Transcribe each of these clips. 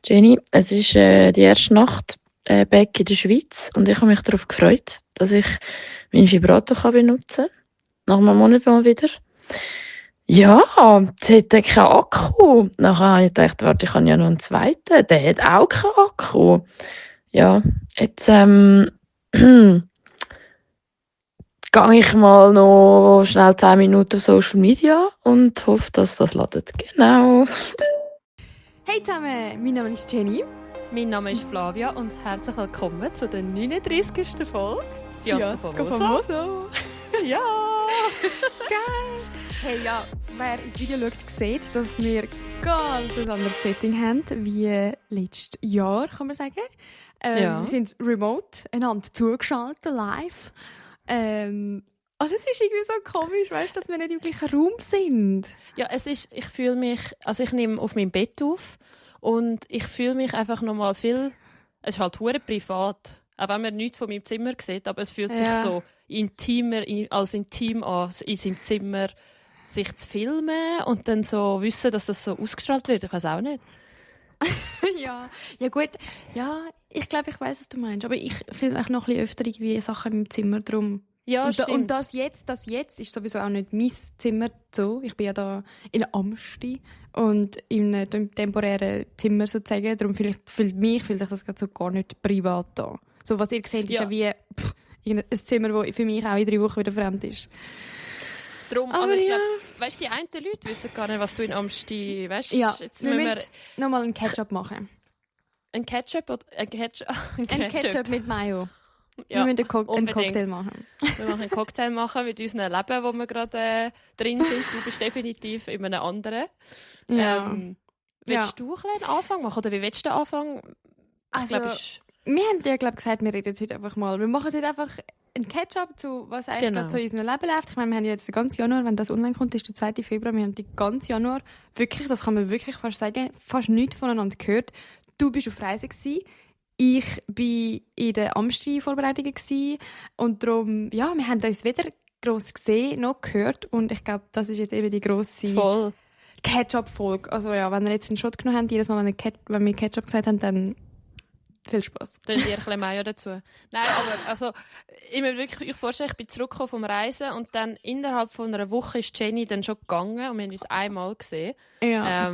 Jenny, es ist die erste Nacht back in der Schweiz und ich habe mich darauf gefreut, dass ich meinen Vibrator kann benutzen kann. Nach einem Monat mal wieder. Ja, es hat keinen Akku. Nachher habe ich gedacht, warte, ich habe ja noch einen zweiten. Der hat auch keinen Akku. Ja, jetzt gehe ich mal noch schnell 10 Minuten auf Social Media und hoffe, dass das ladet. Genau. Hey zusammen, mein Name ist Jenny. Mein Name ist Flavia und herzlich willkommen zu der 39. Folge Fiasko Famoso. Ja! Geil! Hey, ja, wer ins Video schaut, sieht, dass wir ganz ein anderes Setting haben wie letztes Jahr, kann man sagen. Ja. Wir sind remote, einander zugeschaltet, live. Also es ist irgendwie so komisch, weißt, dass wir nicht im gleichen Raum sind. Ja, ich fühle mich, also ich nehme auf meinem Bett auf und ich fühle mich einfach nochmal viel, es ist halt hure privat, auch wenn man nichts von meinem Zimmer sieht, aber es fühlt sich so intimer, als intim an, in seinem Zimmer sich zu filmen und dann so wissen, dass das so ausgestrahlt wird, ich weiß auch nicht. Ja gut, ja, ich glaube, ich weiß, was du meinst, aber ich filme auch noch ein bisschen öfter irgendwie Sachen im Zimmer drum. Ja, stimmt. Und das jetzt ist sowieso auch nicht mein Zimmer so. Ich bin ja da in Amsti und in einem temporären Zimmer sozusagen. Darum fühlt sich das gerade so gar nicht privat an. So, was ihr seht, ist ja wie ein Zimmer, das für mich auch in 3 Wochen wieder fremd ist. Darum, also ich glaube, weißt, die einen Leute wissen gar nicht, was du in Amsti, weißt? Ja, jetzt wir müssen nochmal einen Ketchup machen. Ein Ketchup oder ein Ketchup? Ein Ketchup mit Mayo. Ja, wir müssen einen Cocktail machen. Wir machen einen Cocktail machen mit unserem Leben, wo wir gerade drin sind. Du bist definitiv in einem anderen. Ja. Willst du ein bisschen Anfang machen? Oder wie willst du den Anfang? Also, wir haben ja gesagt, wir reden heute einfach mal. Wir machen heute einfach einen Catch-up zu, was eigentlich gerade so in unserem Leben läuft. Ich meine, wir haben jetzt den ganzen Januar, wenn das online kommt, ist der 2. Februar. Wir haben den ganzen Januar wirklich, das kann man wirklich fast sagen, fast nichts voneinander gehört. Du bist auf Reise gewesen. Ich war in der Amsti-Vorbereitung und darum, ja, wir haben uns weder gross gesehen noch gehört und ich glaube, das ist jetzt eben die grosse Ketchup-Folge. Also ja, wenn ihr jetzt einen Shot genommen habt, jedes Mal, wenn wir Ketchup gesagt haben, dann viel Spass. Dann dir ein bisschen Mayo dazu. Nein, aber also, ich mir wirklich vorstellen, ich bin zurückgekommen vom Reisen und dann innerhalb von einer Woche ist Jenny dann schon gegangen und wir haben uns einmal gesehen. Ja,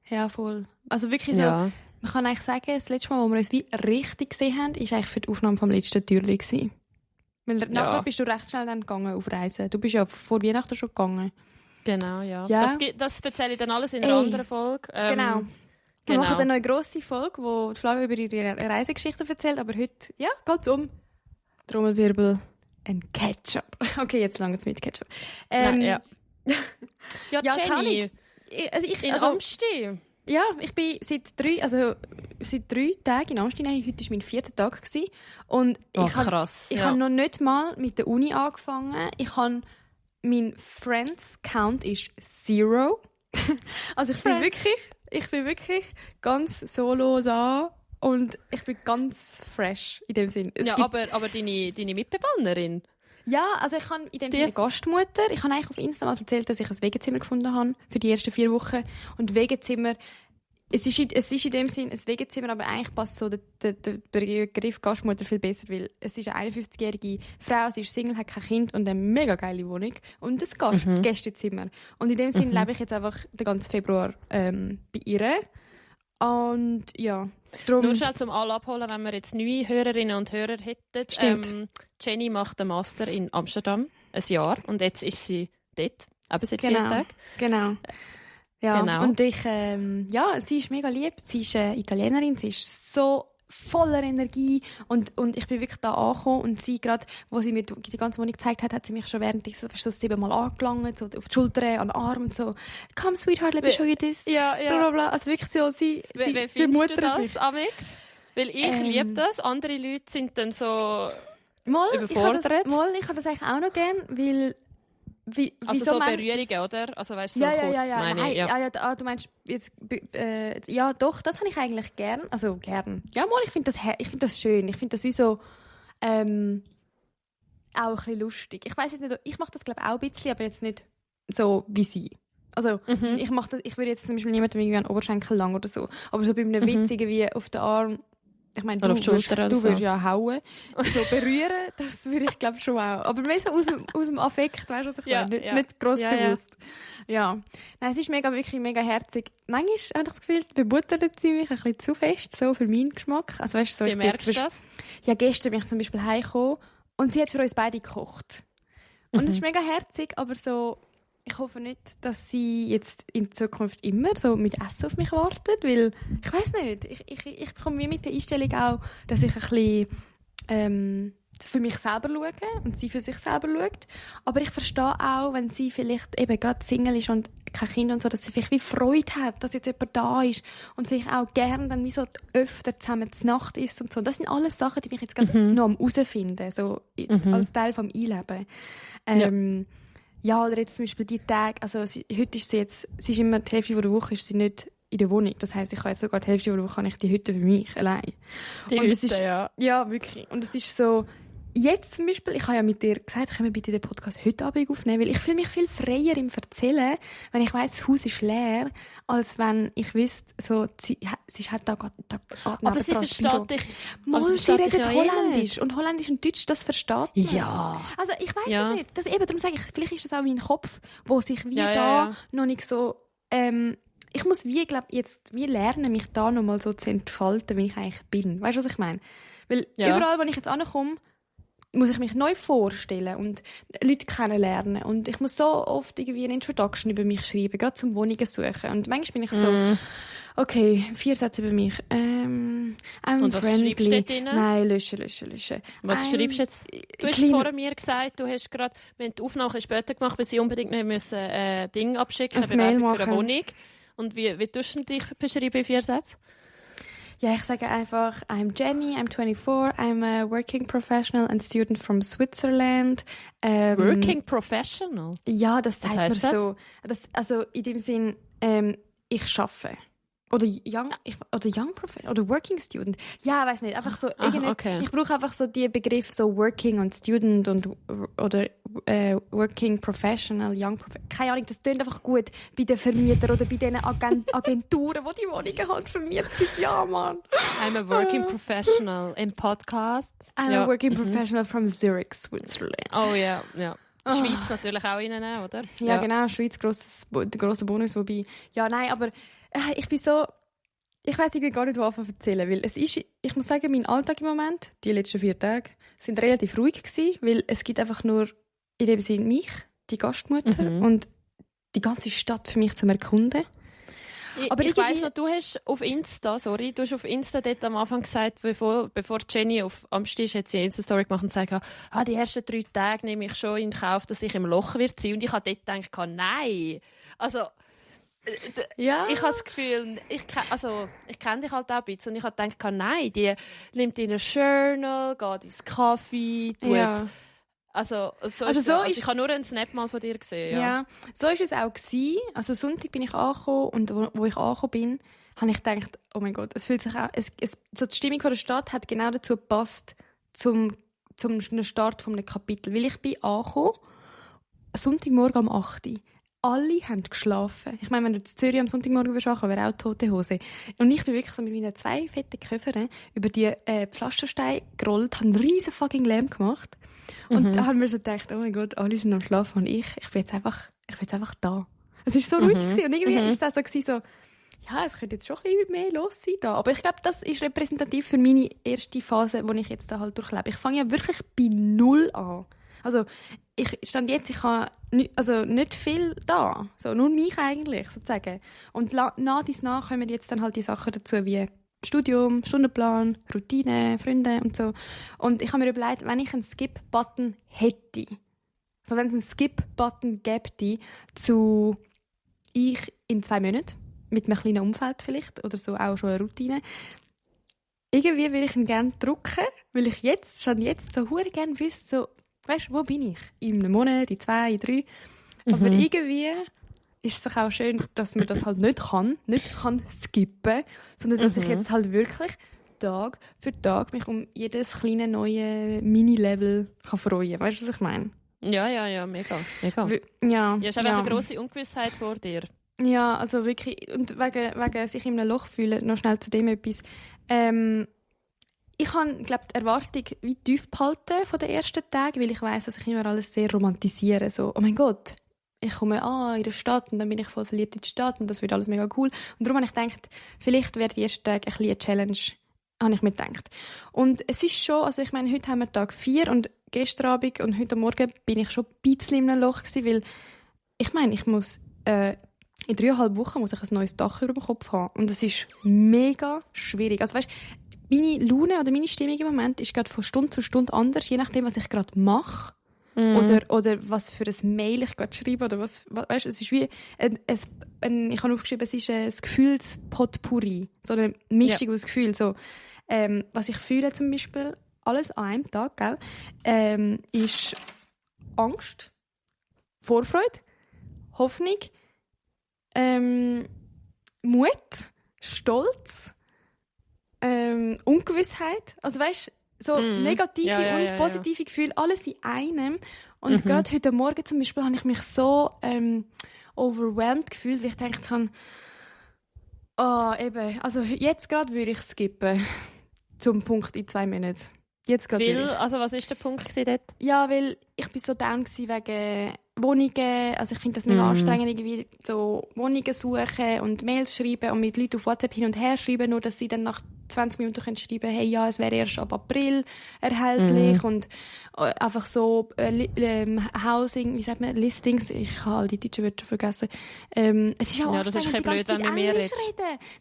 ja voll. Also wirklich so... Ja. Man kann eigentlich sagen, das letzte Mal, wo wir uns wie richtig gesehen haben, war eigentlich für die Aufnahme vom letzten Türli. Weil nachher bist du recht schnell dann gegangen auf Reisen. Du bist ja vor Weihnachten schon gegangen. Genau, ja. Das erzähle ich dann alles in einer anderen Folge. Genau. Wir machen dann noch eine grosse Folge, wo Flavia über ihre Reisegeschichte erzählt, aber heute, ja, geht es um Trommelwirbel, ein Ketchup. Okay, jetzt lange mit Ketchup. Ja, Jenny, in Amsti. Ja, ich bin seit 3 Tagen in Amstein. Heute war mein 4. Tag. Und ich habe noch nicht mal mit der Uni angefangen. Mein Friends Count ist 0. Also ich bin wirklich ganz solo da und ich bin ganz fresh in dem Sinn. Aber deine Mitbewohnerin? Ja, also ich habe in dem Sinne eine Gastmutter. Ich habe eigentlich auf Insta mal erzählt, dass ich ein Wegezimmer gefunden habe für die ersten 4 Wochen. Und Wegezimmer, es ist in dem Sinne ein Wegezimmer, aber eigentlich passt so der Begriff Gastmutter viel besser, weil es ist eine 51-jährige Frau, sie ist Single, hat kein Kind und eine mega geile Wohnung und ein Gästezimmer. Und in dem Sinne lebe ich jetzt einfach den ganzen Februar bei ihr. Und ja, darum... Nur schnell zum Alle abholen, wenn wir jetzt neue Hörerinnen und Hörer hätten. Jenny macht den Master in Amsterdam, ein Jahr. Und jetzt ist sie dort, eben seit 4 Tagen. Genau. Ja, genau. Und sie ist mega lieb. Sie ist Italienerin, sie ist so voller Energie und ich bin wirklich da angekommen und sie gerade, wo sie mir die ganze Wohnung gezeigt hat, hat sie mich schon während ich so 7-mal angelangt, so auf die Schulter, an den Arm und so, come sweetheart, let me show you this, blablabla. Also wirklich so, sie wie findest du das, Amix? Weil ich liebe das, andere Leute sind dann so überfordert. Ich habe das eigentlich auch noch gerne, weil also so Berührungen, oder? Also weißt du, so kurz meine ich. Ja, du meinst jetzt, ja doch, das habe ich eigentlich gern. Also gern. Ja, ich finde das schön. Ich finde das wie so auch ein bisschen lustig. Ich weiß jetzt nicht, ich mache das glaube ich auch ein bisschen, aber jetzt nicht so wie sie. Also, ich würde jetzt zum Beispiel niemandem irgendwie an den Oberschenkel lang oder so. Aber so bei einem Witz irgendwie auf den Arm, ich meine, du würdest ja hauen. So berühren, das würde ich glaube schon auch. Aber mehr so aus dem Affekt, weißt du, was ich meine? Nicht gross bewusst. Ja. Nein, es ist wirklich mega herzig. Manchmal habe ich das Gefühl, bebuttert sie mich ein bisschen zu fest, so für meinen Geschmack. Also, weißt du, so, wie merkst du das? Ja, gestern bin ich zum Beispiel heimgekommen und sie hat für uns beide gekocht. Und es ist mega herzig, aber so, ich hoffe nicht, dass sie jetzt in Zukunft immer so mit Essen auf mich wartet, weil, ich weiss nicht, ich bekomme wie mit der Einstellung auch, dass ich ein bisschen für mich selber schaue und sie für sich selber schaut. Aber ich verstehe auch, wenn sie vielleicht eben gerade Single ist und kein Kind und so, dass sie vielleicht wie Freude hat, dass jetzt jemand da ist und vielleicht auch gerne dann wie so öfter zusammen zur Nacht ist und so. Das sind alles Sachen, die mich jetzt gerade noch am herausfinden, so als Teil vom Einleben. Ja, oder jetzt zum Beispiel die Tage, also heute ist sie ist immer die Hälfte der Woche ist sie nicht in der Wohnung. Das heisst, ich habe jetzt sogar die Hälfte der Woche habe ich die Hütte für mich allein. Die und Hütte, ist, ja. Ja, wirklich. Und es ist so, jetzt zum Beispiel, ich habe ja mit dir gesagt, können wir bitte den Podcast heute Abend aufnehmen, weil ich fühle mich viel freier im Erzählen, wenn ich weiss, das Haus ist leer, als wenn ich wüsste, so, sie hat da gerade aber sie versteht dich. Sie redet Holländisch. Und Holländisch und Deutsch, das versteht man. Ja. Also, ich weiss es nicht. Darum sage ich, vielleicht ist das auch mein Kopf, wo sich noch nicht so, ich muss jetzt lernen, mich da nochmal so zu entfalten, wie ich eigentlich bin. Weißt du, was ich meine? Weil überall, wo ich jetzt ankomme, muss ich mich neu vorstellen und Leute kennenlernen. Und ich muss so oft irgendwie eine Introduction über mich schreiben, gerade zum Wohnungen suchen. Und manchmal bin ich so, okay, 4 Sätze über mich. I'm und was friendly. Schreibst du dort rein? Nein, löschen. Was schreibst du jetzt? Du hast vor mir gesagt, du hast gerade, wenn die Aufnahme später gemacht, weil sie unbedingt noch müssen, Ding abschicken, eine Bewerbung für eine Wohnung. Und wie tust du dich beschreiben in 4 Sätzen? Ja, ich sage einfach, I'm Jenny, I'm 24, I'm a working professional and student from Switzerland. Working professional? Ja, das sagt man das? so. Also in dem Sinn, ich arbeite. Oder young professional oder working student. Ja, weiß nicht, einfach so okay. Ich brauche einfach so die Begriffe so working und student und oder working professional, young professional. Keine Ahnung, das tönt einfach gut bei den Vermietern oder bei den Agenturen, die Wohnungen halt vermieten. Ja, Mann. I'm a working professional im Podcast. I'm a working professional from Zurich, Switzerland. Oh ja. Die Schweiz natürlich auch reinnehmen, oder? Ja, genau, Schweiz, grosser Bonus, wobei, ja, nein, aber ich bin so, ich weiss irgendwie gar nicht, was ich erzählen, weil es ist, ich muss sagen, mein Alltag im Moment, die letzten 4 Tage, sind relativ ruhig gewesen, weil es gibt einfach nur in dem Sinne mich, die Gastmutter und die ganze Stadt für mich zum Erkunden. Aber ich weiss noch, du hast auf Insta dort am Anfang gesagt, bevor Jenny am Tisch hat sie eine Insta-Story gemacht und gesagt, die ersten 3 Tage nehme ich schon in Kauf, dass ich im Loch wird sein. Und ich habe dort gedacht, nein. Also, ich habe das Gefühl, ich kenne dich halt auch ein bisschen und ich habe gedacht, nein, die nimmt in ein Journal, geht ins Kaffee, tut... Also ich habe nur einen Snap mal von dir gesehen. Ja, so war es auch gewesen. Also Sonntag bin ich angekommen und wo ich angekommen bin, habe ich gedacht, oh mein Gott, es fühlt sich auch, so die Stimmung von der Stadt hat genau dazu gepasst zum Start von einem Kapitel. Weil ich bin angekommen, Sonntagmorgen um 8 Uhr. Alle haben geschlafen. Ich meine, wenn du in Zürich am Sonntagmorgen arbeiten wäre auch tote Hose. Und ich bin wirklich so mit meinen 2 fetten Köffern über die Pflastersteine gerollt, habe einen riesen fucking Lärm gemacht. Und da haben wir so gedacht, oh mein Gott, alle sind am Schlafen und ich bin jetzt einfach da. Es war so ruhig gewesen. Und irgendwie ist es auch so, ja, es könnte jetzt schon ein bisschen mehr los sein da. Aber ich glaube, das ist repräsentativ für meine erste Phase, die ich jetzt da halt durchlebe. Ich fange ja wirklich bei 0 an. Also, ich habe nicht viel da. So, nur mich eigentlich, sozusagen. Und nach dies nach kommen jetzt dann halt die Sachen dazu, wie Studium, Stundenplan, Routine, Freunde und so. Und ich habe mir überlegt, wenn ich einen Skip-Button hätte, also wenn es einen Skip-Button gäbe zu ich in 2 Monaten, mit einem kleinen Umfeld vielleicht, oder so auch schon eine Routine, irgendwie würde ich ihn gerne drücken, weil ich schon jetzt so hure gerne wüsste, so, weißt du, wo bin ich? In einem Monat, in 2, in 3. Aber irgendwie ist es doch auch schön, dass man das halt nicht kann skippen, sondern dass ich jetzt halt wirklich Tag für Tag mich um jedes kleine neue Mini-Level freuen kann. Weißt du, was ich meine? Ja, mega. Ja, ja, ist einfach eine grosse Ungewissheit vor dir. Ja, also wirklich, und wegen sich in einem Loch fühlen, noch schnell zu dem etwas. Ich habe, glaube die Erwartung wie tief behalten von den ersten Tagen, weil ich weiss, dass ich immer alles sehr romantisiere. So, oh mein Gott, ich komme in der Stadt und dann bin ich voll verliebt in die Stadt und das wird alles mega cool. Und darum habe ich gedacht, vielleicht wäre die ersten Tage ein bisschen eine Challenge, habe ich mir gedacht. Und es ist schon, also ich meine, heute haben wir Tag 4 und gestern Abend und heute Morgen bin ich schon ein bisschen in einem Loch gewesen, weil ich meine, ich muss in 3,5 Wochen muss ich ein neues Dach über dem Kopf haben. Und das ist mega schwierig. Also weißt, meine Laune oder meine Stimmung im Moment ist gerade von Stunde zu Stunde anders, je nachdem, was ich gerade mache. Oder was für ein Mail ich gerade schreibe. Oder was, weißt, es ist wie ich habe aufgeschrieben, es ist ein Gefühlspotpourri. So eine Mischung aus Gefühlen. So, was ich fühle zum Beispiel, alles an einem Tag, gell, ist Angst, Vorfreude, Hoffnung, Mut, Stolz, Ungewissheit. Also weißt, so negative und positive Gefühle, alles in einem. Und gerade heute Morgen zum Beispiel habe ich mich so overwhelmed gefühlt, weil ich gedacht habe, eben, also jetzt gerade würde ich skippen zum Punkt in 2 Monaten. Jetzt gerade. Also was war der Punkt dort? Ja, weil ich bin so down wegen Wohnungen. Also ich finde das mega anstrengend, irgendwie so Wohnungen suchen und Mails schreiben und mit Leuten auf WhatsApp hin und her schreiben, nur dass sie dann nach 20 Minuten können schreiben, hey, ja, es wäre erst ab April erhältlich und einfach so Housing, wie sagt man, Listings, ich habe all die deutschen Wörter vergessen. Es ist auch ja, das ist kein blöd, wenn wir mehr reden.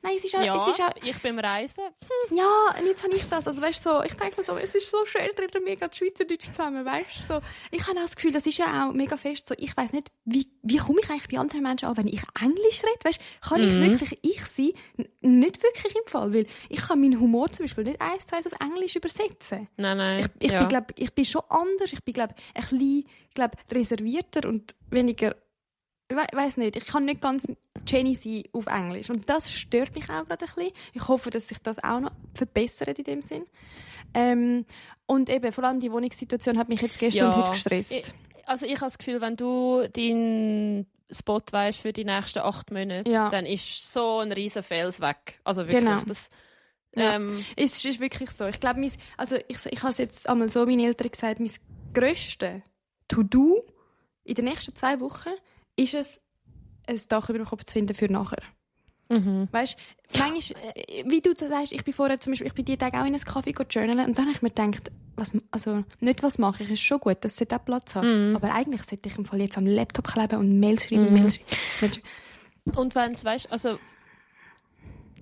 Nein, es ist auch ich beim Reisen. Ja, und jetzt habe ich das, also weißt so, ich denke mir so, es ist so schön, reden mega Schweizerdeutsch zusammen, weißt so. Ich habe auch das Gefühl, das ist ja auch mega fest so, ich weiss nicht, wie komme ich eigentlich bei anderen Menschen an, wenn ich Englisch rede, weißt, kann ich wirklich ich sein? Nicht wirklich im Fall, weil ich kann meinen Humor zum Beispiel nicht 1 zu 1 auf Englisch übersetzen. Nein. Ich bin schon anders, ich bin, glaube ein bisschen, reservierter und weniger, ich weiss nicht, ich kann nicht ganz Jenny sein auf Englisch. Und das stört mich auch gerade ein bisschen. Ich hoffe, dass sich das auch noch verbessert in dem Sinn. Und eben, vor allem die Wohnungssituation hat mich jetzt gestern und heute gestresst. Ich habe das Gefühl, wenn du deinen Spot weißt für die nächsten 8 Monate, dann ist so ein riesen Fels weg. Also wirklich, genau. Das... Es ist wirklich so. Ich glaube, ich habe es jetzt einmal so meinen Eltern gesagt, mein grösstes To-Do in den nächsten 2 Wochen ist es, ein Dach über dem Kopf zu finden für nachher. Weißt du, manchmal, wie du sagst, ich bin vorher zum Beispiel, ich bin die Tage auch in einen Kaffee journalen und dann habe ich mir gedacht, nicht was mache ich, ist schon gut, das sollte auch Platz haben. Aber eigentlich sollte ich im Fall jetzt am Laptop kleben und Mails schreiben. Und wenn es, weißt, also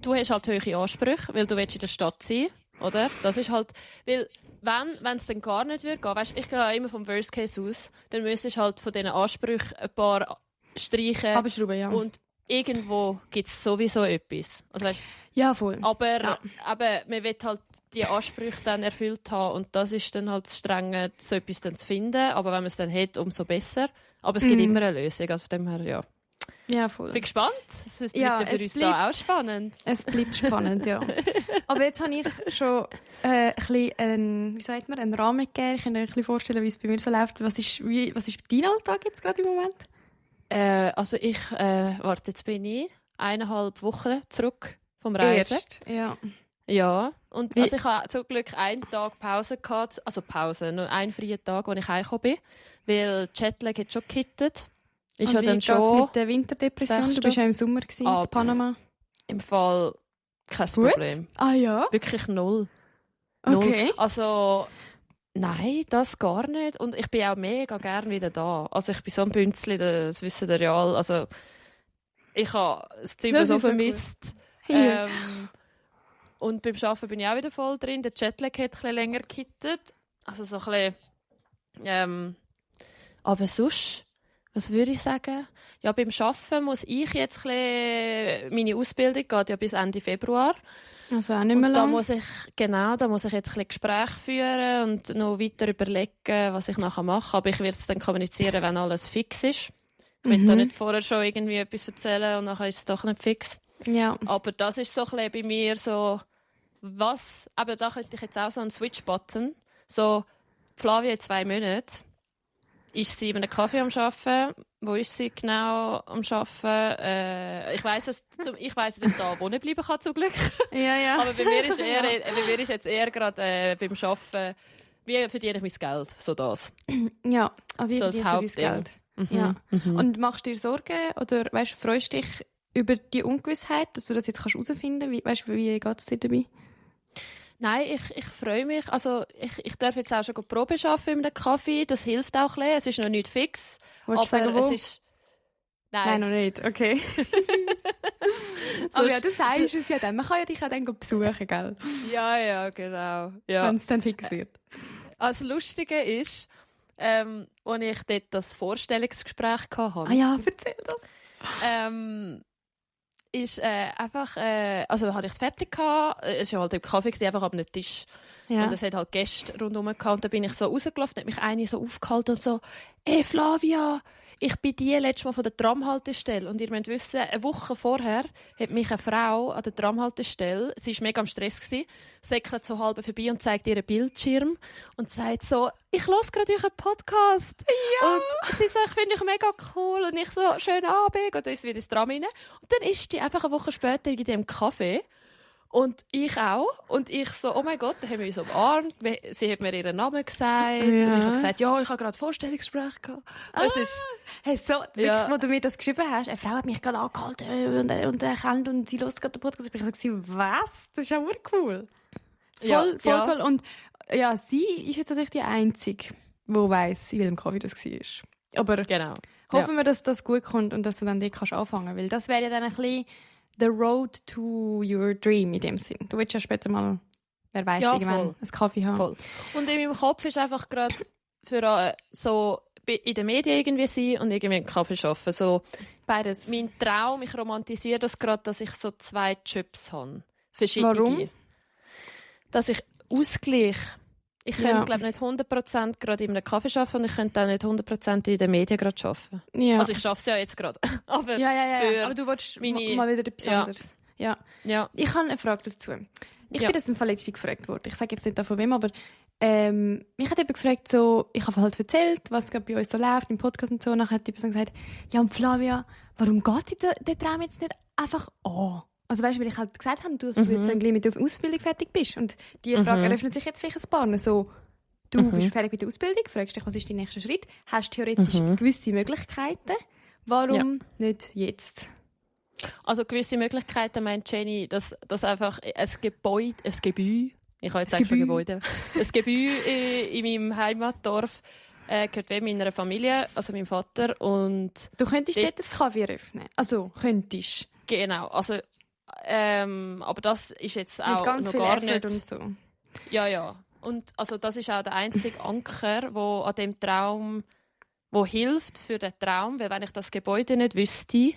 du hast halt hohe Ansprüche, weil du willst in der Stadt sein, oder? Das ist halt, weil wenn es dann gar nicht wird gehen, weißt, ich gehe immer vom Worst Case aus, dann müsstest du halt von diesen Ansprüchen ein paar streichen. Abschrauben, ja. Und irgendwo gibt es sowieso etwas. Also, weißt, ja, voll. Aber man will halt die Ansprüche dann erfüllt haben und das ist dann halt das Strenge, so etwas dann zu finden. Aber wenn man es dann hat, umso besser. Aber es gibt immer eine Lösung, also von dem her, ja. Ja, voll. Bin gespannt. Es bleibt ja für uns da auch spannend. Es bleibt spannend, ja. Aber jetzt habe ich schon ein bisschen, einen Rahmen gegeben. Ich kann euch ein bisschen vorstellen, wie es bei mir so läuft. Was ist dein Alltag jetzt gerade im Moment? Also jetzt bin ich 1,5 Wochen zurück vom Reisen. Ja. Ja, und also ich habe zum Glück einen Tag Pause gehabt, also Pause, nur einen freien Tag, als ich heimgekommen bin, weil Jetlag hat schon gekittet. Und ja dann schon mit der Winterdepression? Du warst ja im Sommer in Panama. Im Fall kein Problem. Ah ja? Wirklich null. Okay. Also, nein, das gar nicht. Und ich bin auch mega gern wieder da. Also ich bin so ein Bünzli, das wissen ihr ja alle. Also, ich habe das Zimmer so vermisst. Und beim Arbeiten bin ich auch wieder voll drin. Der Jetlag hat ein bisschen länger gekittet. Also so ein bisschen... aber sonst... Was würde ich sagen? Ja, beim Arbeiten muss ich jetzt meine Ausbildung geht ja bis Ende Februar. Also auch nicht mehr lang. Da muss ich jetzt ein bisschen Gespräche führen und noch weiter überlegen, was ich nachher mache. Aber ich werde es dann kommunizieren, wenn alles fix ist. Ich will da nicht vorher schon irgendwie etwas erzählen und nachher ist es doch nicht fix. Ja. Aber das ist so ein bisschen bei mir so, aber da könnte ich jetzt auch so einen Switch-Button, so Flavia in 2 Monaten. ist sie in einem Kaffee am Arbeiten. Wo ist sie genau am Arbeiten? Ich weiss, dass ich da wohnen bleiben kann, zum Glück. Ja. Aber bei mir ist jetzt eher gerade beim Arbeiten, wie verdiene ich mein Geld? So das. Ja, aber wie so verdienst du dein Geld? Ja. Und machst du dir Sorgen oder freust du dich über die Ungewissheit, dass du das jetzt herausfinden kannst? Wie geht es dir dabei? Nein, ich freue mich. Also ich darf jetzt auch schon Probe arbeiten in einem Kaffee. Das hilft auch ein bisschen. Es ist noch nicht fix. Wolltest du sagen, wo? Es ist... Nein, noch nicht. Okay. Aber ja, du sagst es ja dann. Man kann ja dich auch dann besuchen, gell? Ja, genau. Ja. Wenn es dann fix wird. Also das Lustige ist, als ich dort das Vorstellungsgespräch hatte. Ah ja, erzähl das. Ist einfach, also hatte ich es fertig gehabt, es war halt im Kaffee gewesen, einfach ab einem Tisch. Ja. Und es hat halt Gäste rundherum gehabt und dann bin ich so rausgelaufen, hat mich eine so aufgehalten und so, Flavia, ich bin die letztes Mal von der Tramhaltestelle und ihr müsst wissen, eine Woche vorher hat mich eine Frau an der Tramhaltestelle, sie war mega am Stress gewesen, säckelt so halb vorbei und zeigt ihren Bildschirm und sagt so, ich höre gerade euren Podcast. Ja. Und sie so, ich finde dich mega cool und ich so, schönen Abend und dann ist sie wieder ins Tram rein und dann ist die einfach eine Woche später in dem Café. Und ich auch. Und ich so, oh mein Gott, da haben wir uns umarmt. Sie hat mir ihren Namen gesagt. Ja. Und ich habe gesagt, ja, ich habe gerade Vorstellungsgespräch gehabt. Es ist, hey, so, wirklich, wo du mir das geschrieben hast, eine Frau hat mich gerade angehalten und erkannt und sie hört gerade den Podcast. Ich habe so gesagt, was? Das ist ja cool. Voll toll. Und ja, sie ist jetzt natürlich die Einzige, die weiss, in welchem Kaffee das war. Aber genau. hoffen wir, dass das gut kommt und dass du dann dort kannst anfangen. Weil das wäre ja dann ein bisschen the road to your dream in dem Sinn. Du willst ja später mal, wer weiss, irgendwann voll. einen Kaffee haben. Voll. Und in meinem Kopf ist einfach gerade für so in den Medien irgendwie sein und irgendwie einen Kaffee arbeiten. So, beides. Mein Traum, ich romantisiere das gerade, dass ich so 2 Jobs habe. Verschiedene. Warum? Dass ich Ausgleich. Ich könnte, glaube nicht 100% gerade in einem Kaffee arbeiten und ich könnte auch nicht 100% in den Medien gerade arbeiten. Ja. Also ich arbeite es ja jetzt gerade. Aber ja. Aber du willst mal wieder etwas anderes. Ja. Ich habe eine Frage dazu. Ich bin das im Fall letztens gefragt worden. Ich sage jetzt nicht von wem, aber mich hat jemand gefragt, so, ich habe halt erzählt, was gerade bei uns so läuft, im Podcast und so. Und dann hat die Person gesagt, ja, und Flavia, warum geht der Traum jetzt nicht einfach an? Also weißt du, weil ich halt gesagt habe, du jetzt dann gleich mit der Ausbildung fertig bist. Und die Frage eröffnet sich jetzt vielleicht ein paar. So, du bist fertig mit der Ausbildung, fragst dich, was ist dein nächster Schritt? Hast theoretisch gewisse Möglichkeiten. Warum nicht jetzt? Also gewisse Möglichkeiten meint Jenny, dass einfach ein Gebäude, ich habe jetzt eigentlich schon Gebäude, ein Gebäude in meinem Heimatdorf gehört wem meiner Familie, also meinem Vater. Und du könntest dort ein Kaffee eröffnen? Also, könntest? Genau, also aber das ist jetzt auch mit ganz noch viel gar Effort nicht. Und so. Ja. Und also das ist auch der einzige Anker, wo an dem Traum, wo hilft für den Traum, weil wenn ich das Gebäude nicht wüsste,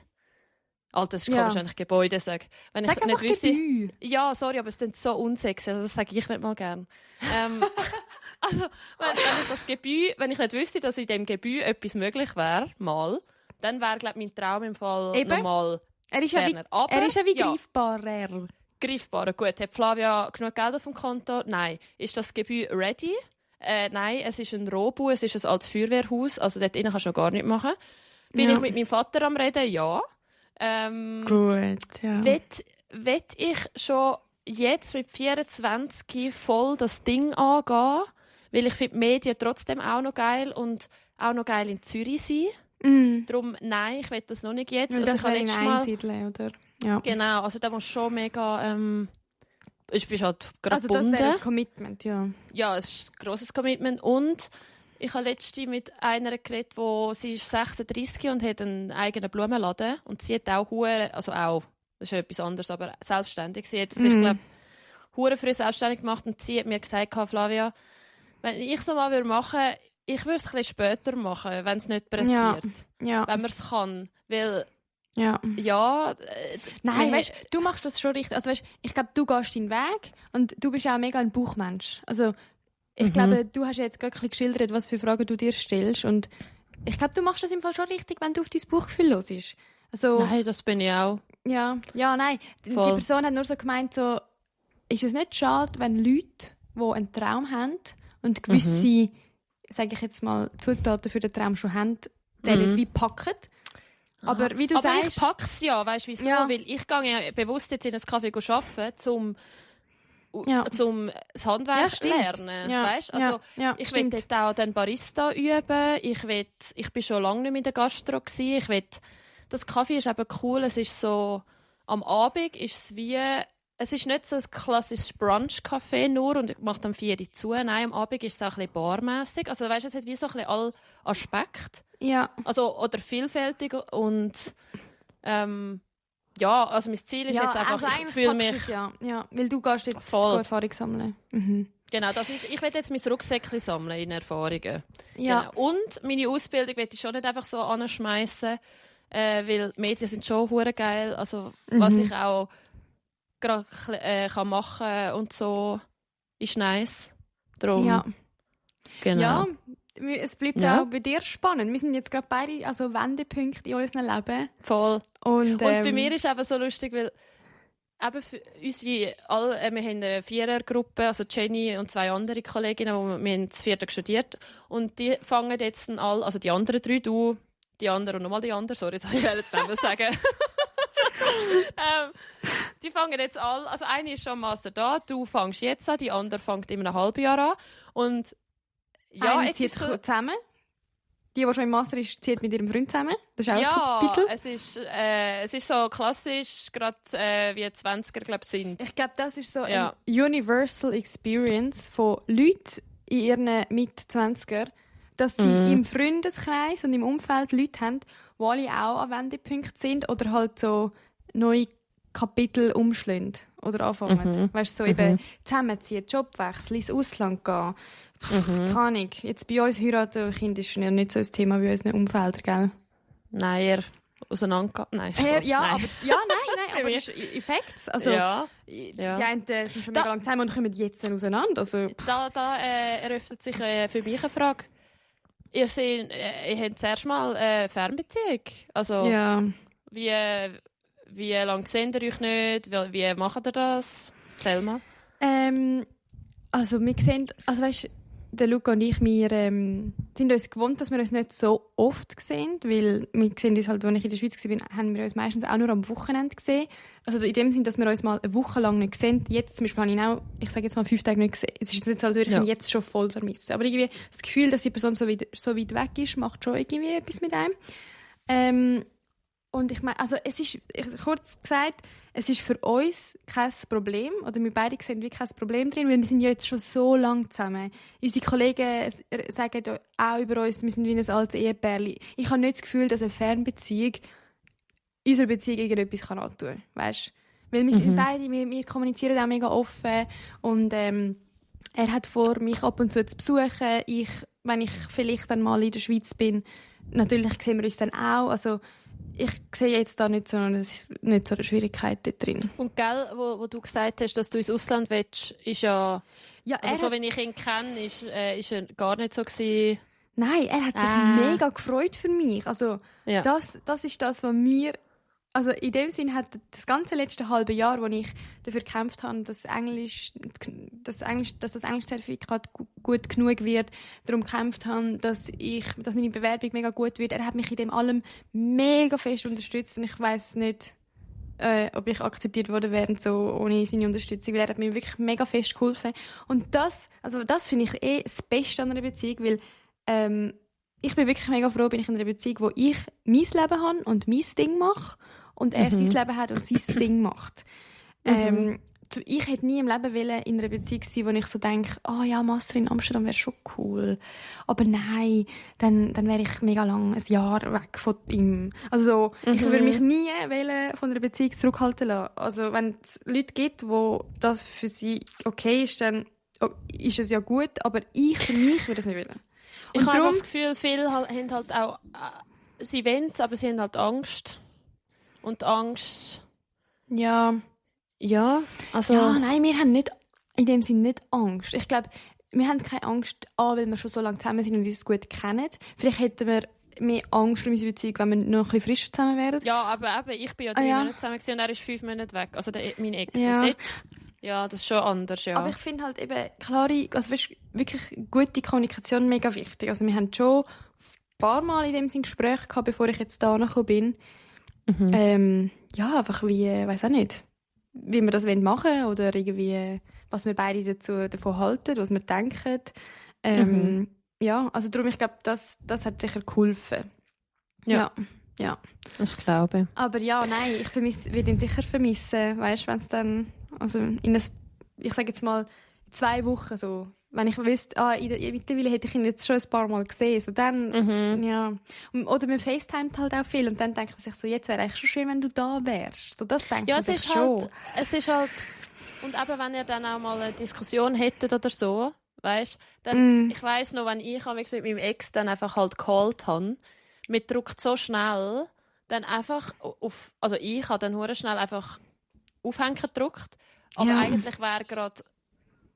das kann wahrscheinlich Gebäude sagen. Wenn sag ich nicht wüsste, Gebäude. Ja, sorry, aber es klingt so unsexy, also das sage ich nicht mal gern. Also wenn ich nicht wüsste, dass in dem Gebäude etwas möglich wäre, dann wäre, glaube ich, mein Traum im Fall nochmal. Er ist ja wie greifbarer. Greifbarer, gut. Hat Flavia genug Geld auf dem Konto? Nein. Ist das Gebäude ready? Nein, es ist ein Rohbau, es ist ein altes Feuerwehrhaus, also dort innen kannst du noch gar nichts machen. Bin ich mit meinem Vater am Reden? Ja. Gut, ja. Wett ich schon jetzt mit 24 voll das Ding angehen, weil ich finde die Medien trotzdem auch noch geil und auch noch geil in Zürich sein. Darum, nein, ich will das noch nicht jetzt. Weil also das wäre in Einsiedeln, oder? Ja. Genau, also da musst du schon mega... du bist halt gerade also gebunden. Das wäre ein Commitment, ja. Ja, es ist ein grosses Commitment. Und ich habe letztens mit einer geredet, sie ist 36 und hat einen eigenen Blumenladen. Und sie hat auch das ist ja etwas anderes, aber selbstständig. Sie hat sich, glaube ich, früh selbstständig gemacht und sie hat mir gesagt, Flavia, wenn ich es mal machen würde, ich würde es ein bisschen später machen, wenn es nicht pressiert. Ja. Wenn man es kann. Weil, nein, weißt du machst das schon richtig. Also, weißt, ich glaube, du gehst deinen Weg und du bist auch mega ein Buchmensch. Also, ich glaube, du hast jetzt gerade ein bisschen geschildert, was für Fragen du dir stellst. Und ich glaube, du machst das im Fall schon richtig, wenn du auf dein Buchgefühl hörst. Also, nein, das bin ich auch. Ja, nein. Die Person hat nur so gemeint, so, ist es nicht schade, wenn Leute, die einen Traum haben und gewisse sage ich jetzt mal, Zutaten für den Traum schon haben, den nicht wie packen. Aber wie du sagst... ich pack's ja, weißt du wieso? Ja. Weil ich gehe ja bewusst jetzt in das Café arbeiten, zum das Handwerk lernen, weißt? Also ich will dort auch den Barista üben. Ich bin schon lange nicht mehr in der Gastro gewesen. Das Kaffee ist eben cool. Es ist so am Abend ist es wie es ist nicht so ein klassisches Brunch-Café nur und macht am 4 Uhr zu. Nein, am Abend ist es auch ein bisschen barmässig. Also weißt, es hat wie so ein bisschen alle Aspekte. Ja. Also oder vielfältig und also mein Ziel ist jetzt einfach, also ich fühle mich... Ja, weil du gehst jetzt voll Erfahrung sammeln. Mhm. Genau, ich will jetzt mein Rucksäckchen sammeln in Erfahrungen. Ja. Genau. Und meine Ausbildung will ich schon nicht einfach so anschmeißen, weil Medien sind schon hure geil. Also was ich auch gerade kann machen und so, ist nice. Darum. Genau. Ja. Es bleibt auch bei dir spannend. Wir sind jetzt gerade beide Wendepunkte in unserem Leben. Voll. Und bei mir ist es eben so lustig, weil eben für wir haben eine Vierergruppe, also Jenny und 2 andere Kolleginnen, wir haben das 4. studiert. Und die fangen jetzt alle, also die anderen 3, du, die anderen und nochmal die anderen, sorry, jetzt wollte ich nicht sagen. Die fangen jetzt alle, also eine ist schon im Master da, du fängst jetzt an, die andere fängt in einem halben Jahr an. Und ja, jetzt zieht so zusammen. Die schon im Master ist, zieht mit ihrem Freund zusammen. Das ist auch ein Kapitel. Es ist so klassisch, gerade wie 20er, glaube ich, sind. Ich glaube, das ist so eine Universal Experience von Leuten in ihren Mit-20er, dass sie im Freundeskreis und im Umfeld Leute haben, die alle auch an Wendepunkten sind oder halt so neue Kapitel umschlagen oder anfangen. Weißt du, so eben zusammenziehen, Jobwechsel, ins Ausland gehen. Keine Ahnung. Jetzt bei uns heiraten und Kind ist ja nicht so ein Thema wie unseren Umfeldern, gell? Nein, eher auseinandergehen. Nein, aber das ist Effekt. Also, die einen sind schon mega lange zusammen und kommen jetzt auseinander. Also, da eröffnet sich für mich eine Frage. Ihr habt zuerst mal eine Fernbeziehung. Also, wie lange seht ihr euch nicht? Wie macht ihr das? Erzähl mal. Also wir sehen, weißt, der Luca und ich, wir sind uns gewohnt, dass wir uns nicht so oft sehen, weil wir sehen uns halt, als ich in der Schweiz war, haben wir uns meistens auch nur am Wochenende gesehen. Also in dem Sinn, dass wir uns mal eine Woche lang nicht sehen. Jetzt zum Beispiel habe ich auch, ich sage jetzt mal 5 Tage nicht gesehen. Es ist jetzt halt wirklich jetzt schon voll vermissen. Aber irgendwie das Gefühl, dass die Person so weit weg ist, macht schon irgendwie etwas mit einem. Und ich meine, also es ist, kurz gesagt, es ist für uns kein Problem, oder wir beide sehen wie kein Problem drin, weil wir sind ja jetzt schon so lange zusammen. Unsere Kollegen sagen auch über uns, wir sind wie ein altes Ehepärchen. Ich habe nicht das Gefühl, dass eine Fernbeziehung unserer Beziehung irgendetwas antun kann, weißt? Weil wir sind beide, wir kommunizieren auch mega offen und er hat vor, mich ab und zu besuchen. Wenn ich vielleicht dann mal in der Schweiz bin, natürlich sehen wir uns dann auch, also ich sehe jetzt da nicht so eine Schwierigkeit drin. Und gell, wo du gesagt hast, dass du ins Ausland willst, ist ja also so, wenn ich ihn kenne, ist er gar nicht so gewesen. Nein, er hat sich mega gefreut für mich. Also das ist das, was mir, also in dem Sinn hat das ganze letzte halbe Jahr, wo ich dafür gekämpft habe, dass das Englisch-Zertifikat gut genug wird, darum gekämpft habe, dass meine Bewerbung mega gut wird. Er hat mich in dem allem mega fest unterstützt und ich weiss nicht, ob ich akzeptiert worden wäre, so ohne seine Unterstützung, weil er hat mir wirklich mega fest geholfen. Und das finde ich das Beste an einer Beziehung, weil ich bin wirklich mega froh, bin ich in einer Beziehung, wo ich mein Leben habe und mein Ding mache und er sein Leben hat und sein Ding macht. Ich hätte nie im Leben wollen in einer Beziehung sein, wo ich so denke, Master in Amsterdam wäre schon cool. Aber nein, dann wäre ich mega lang ein Jahr weg von ihm. Also ich würde mich nie von einer Beziehung zurückhalten lassen. Also wenn es Leute gibt, wo das für sie okay ist, dann ist es ja gut, aber für mich würde es nicht wollen. Ich habe das Gefühl, viele haben halt auch, sie wollen, aber sie haben halt Angst. Und Angst... Ja, also... Ja, nein, wir haben nicht, in dem Sinne nicht Angst. Ich glaube, wir haben keine Angst, weil wir schon so lange zusammen sind und uns gut kennen. Vielleicht hätten wir mehr Angst um unsere Beziehung, wenn wir noch ein bisschen frischer zusammen wären. Ja, aber ich bin ja 3 Monate zusammen gewesen und er ist 5 Monate weg. Also mein Ex. Ja. Und dort Ja, das ist schon anders, ja. Aber ich finde halt eben klare, also weißt, wirklich gute Kommunikation mega wichtig. Also wir haben schon ein paar Mal in dem Sinn Gespräche gehabt, bevor ich jetzt da gekommen bin. Ja, einfach wie, weiss auch nicht, wie wir das machen wollen oder irgendwie, was wir beide davon halten, was wir denken. Ja, also darum, ich glaube, das hat sicher geholfen. Ja. Das glaube ich. Aber ja, nein, ich werde ihn sicher vermissen, weißt du, wenn es dann, also ich sage jetzt mal, 2 Wochen so, wenn ich wüsste, mittlerweile hätte ich ihn jetzt schon ein paar Mal gesehen, so dann, ja. Oder man FaceTimet halt auch viel und dann denkt man sich so, jetzt wäre eigentlich schon schön, wenn du da wärst. So, das denkt man sich schon. Halt, es ist halt, und eben, wenn ihr dann auch mal eine Diskussion hättet oder so, weißt, dann, ich weiss noch, wenn ich mit meinem Ex dann einfach halt gecallt habe, mit drückt so schnell, dann einfach also ich habe dann hure schnell einfach aufhängen gedrückt, aber eigentlich wäre gerade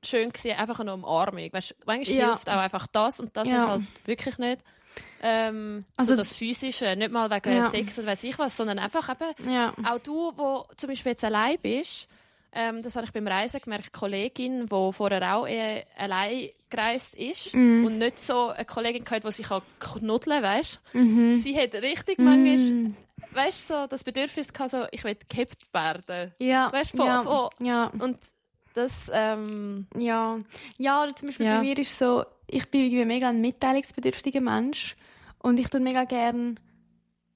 schön gewesen, einfach eine Umarmung. Weißt, manchmal hilft auch einfach das und das ist halt wirklich nicht also das Physische, nicht mal wegen Sex oder weiss ich was, sondern einfach eben auch du, wo zum Beispiel jetzt allein bist, das habe ich beim Reisen gemerkt, Kollegin, die vorher auch allein gereist ist und nicht so eine Kollegin gehabt, die sich knuddeln kann, weißt? Sie hat richtig manchmal, weißt, so das Bedürfnis gehabt, so, ich will gehabt werden. Ja. Weißt, und das, Ja, oder zum Beispiel bei mir ist so, ich bin irgendwie mega ein mitteilungsbedürftiger Mensch und ich tue mega gern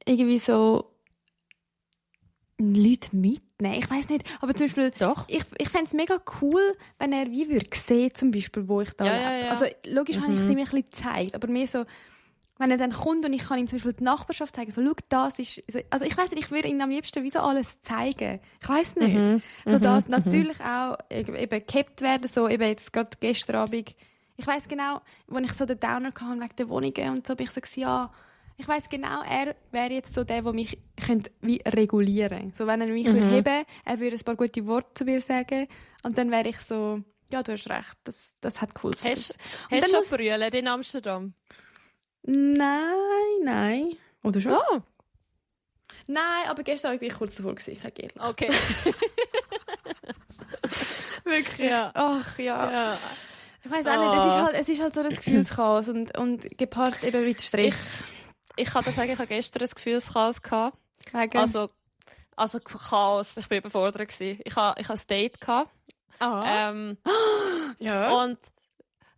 irgendwie so Leute mitnehmen. Ich weiss nicht, aber zum Beispiel, ich fände es mega cool, wenn er wie würde sehen, zum Beispiel, wo ich da lebe. Ja. Also logisch habe ich es ihm ein bisschen gezeigt, aber mehr so, wenn er dann kommt und ich kann ihm zum Beispiel die Nachbarschaft zeigen, so, schau, das ist, also ich weiss nicht, ich würde ihm am liebsten wie so alles zeigen. Ich weiss nicht. So das natürlich auch eben gehabt werden, so eben jetzt gerade gestern Abend. Ich weiss genau, als ich so den Downer hatte wegen der Wohnungen und so, bin ich so gewesen, ja, ich weiss genau, er wäre jetzt so der mich könnte wie regulieren. So, wenn er mich würde heben, er würde ein paar gute Worte zu mir sagen und dann wäre ich so, ja, du hast recht, das hat geholfen. Hast du schon brüllen in Amsterdam? Nein. Oder schon? Oh. Nein, aber gestern war ich kurz davor, ich sage ehrlich. Okay. Wirklich? Ja. Ach, ja. Ich weiss auch nicht, es ist halt so das Gefühlschaos und gepaart eben mit Stress. Ich kann dir sagen, ich hatte gestern ein Gefühlschaos gehabt. Also Chaos, ich war überfordert gewesen. Ich hatte ein Date gehabt. Ja. Und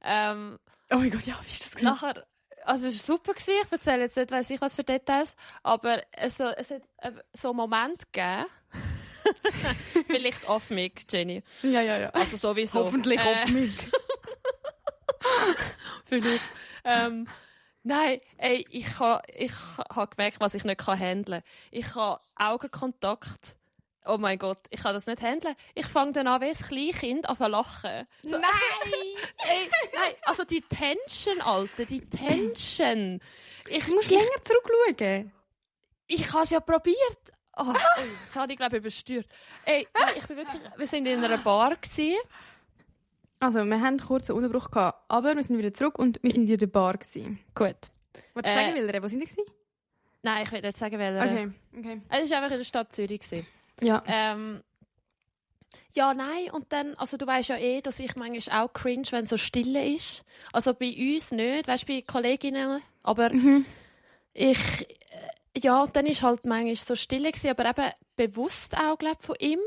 oh mein Gott, ja, wie ist das gewesen? Nachher, also es war super gewesen. Ich erzähle jetzt nicht, weiss ich was für Details, aber es hat so einen Moment gegeben. Vielleicht off mic, Jenny. Ja. Also sowieso. Hoffentlich off mic. Vielleicht. Nein, ey, ich habe gemerkt, was ich nicht handeln kann. Ich habe Augenkontakt. Oh mein Gott, ich kann das nicht handeln. Ich fange dann an, wie ein Kleinkind an zu lachen. So, nein! Nein, also die Tension, Alter, die Tension. Du musst länger zurückschauen. Ich habe es ja probiert. Oh, jetzt habe ich, glaube ich, übersteuert. Ey, wir sind in einer Bar gewesen. Also, wir hatten kurz einen Unterbruch gehabt, aber wir sind wieder zurück und wir sind in der Bar gewesen. Gut. Wolltest du sagen, welcher? Wo sind wir gewesen? Nein, ich will nicht sagen, welcher. Okay. Es war einfach in der Stadt Zürich gewesen. Ja. Ja, nein, und dann, also du weisst ja dass ich manchmal auch cringe, wenn es so still ist. Also bei uns nicht, weißt du, bei Kolleginnen, aber ja, und dann ist halt manchmal so still gewesen, aber eben bewusst auch, glaube ich, von ihm,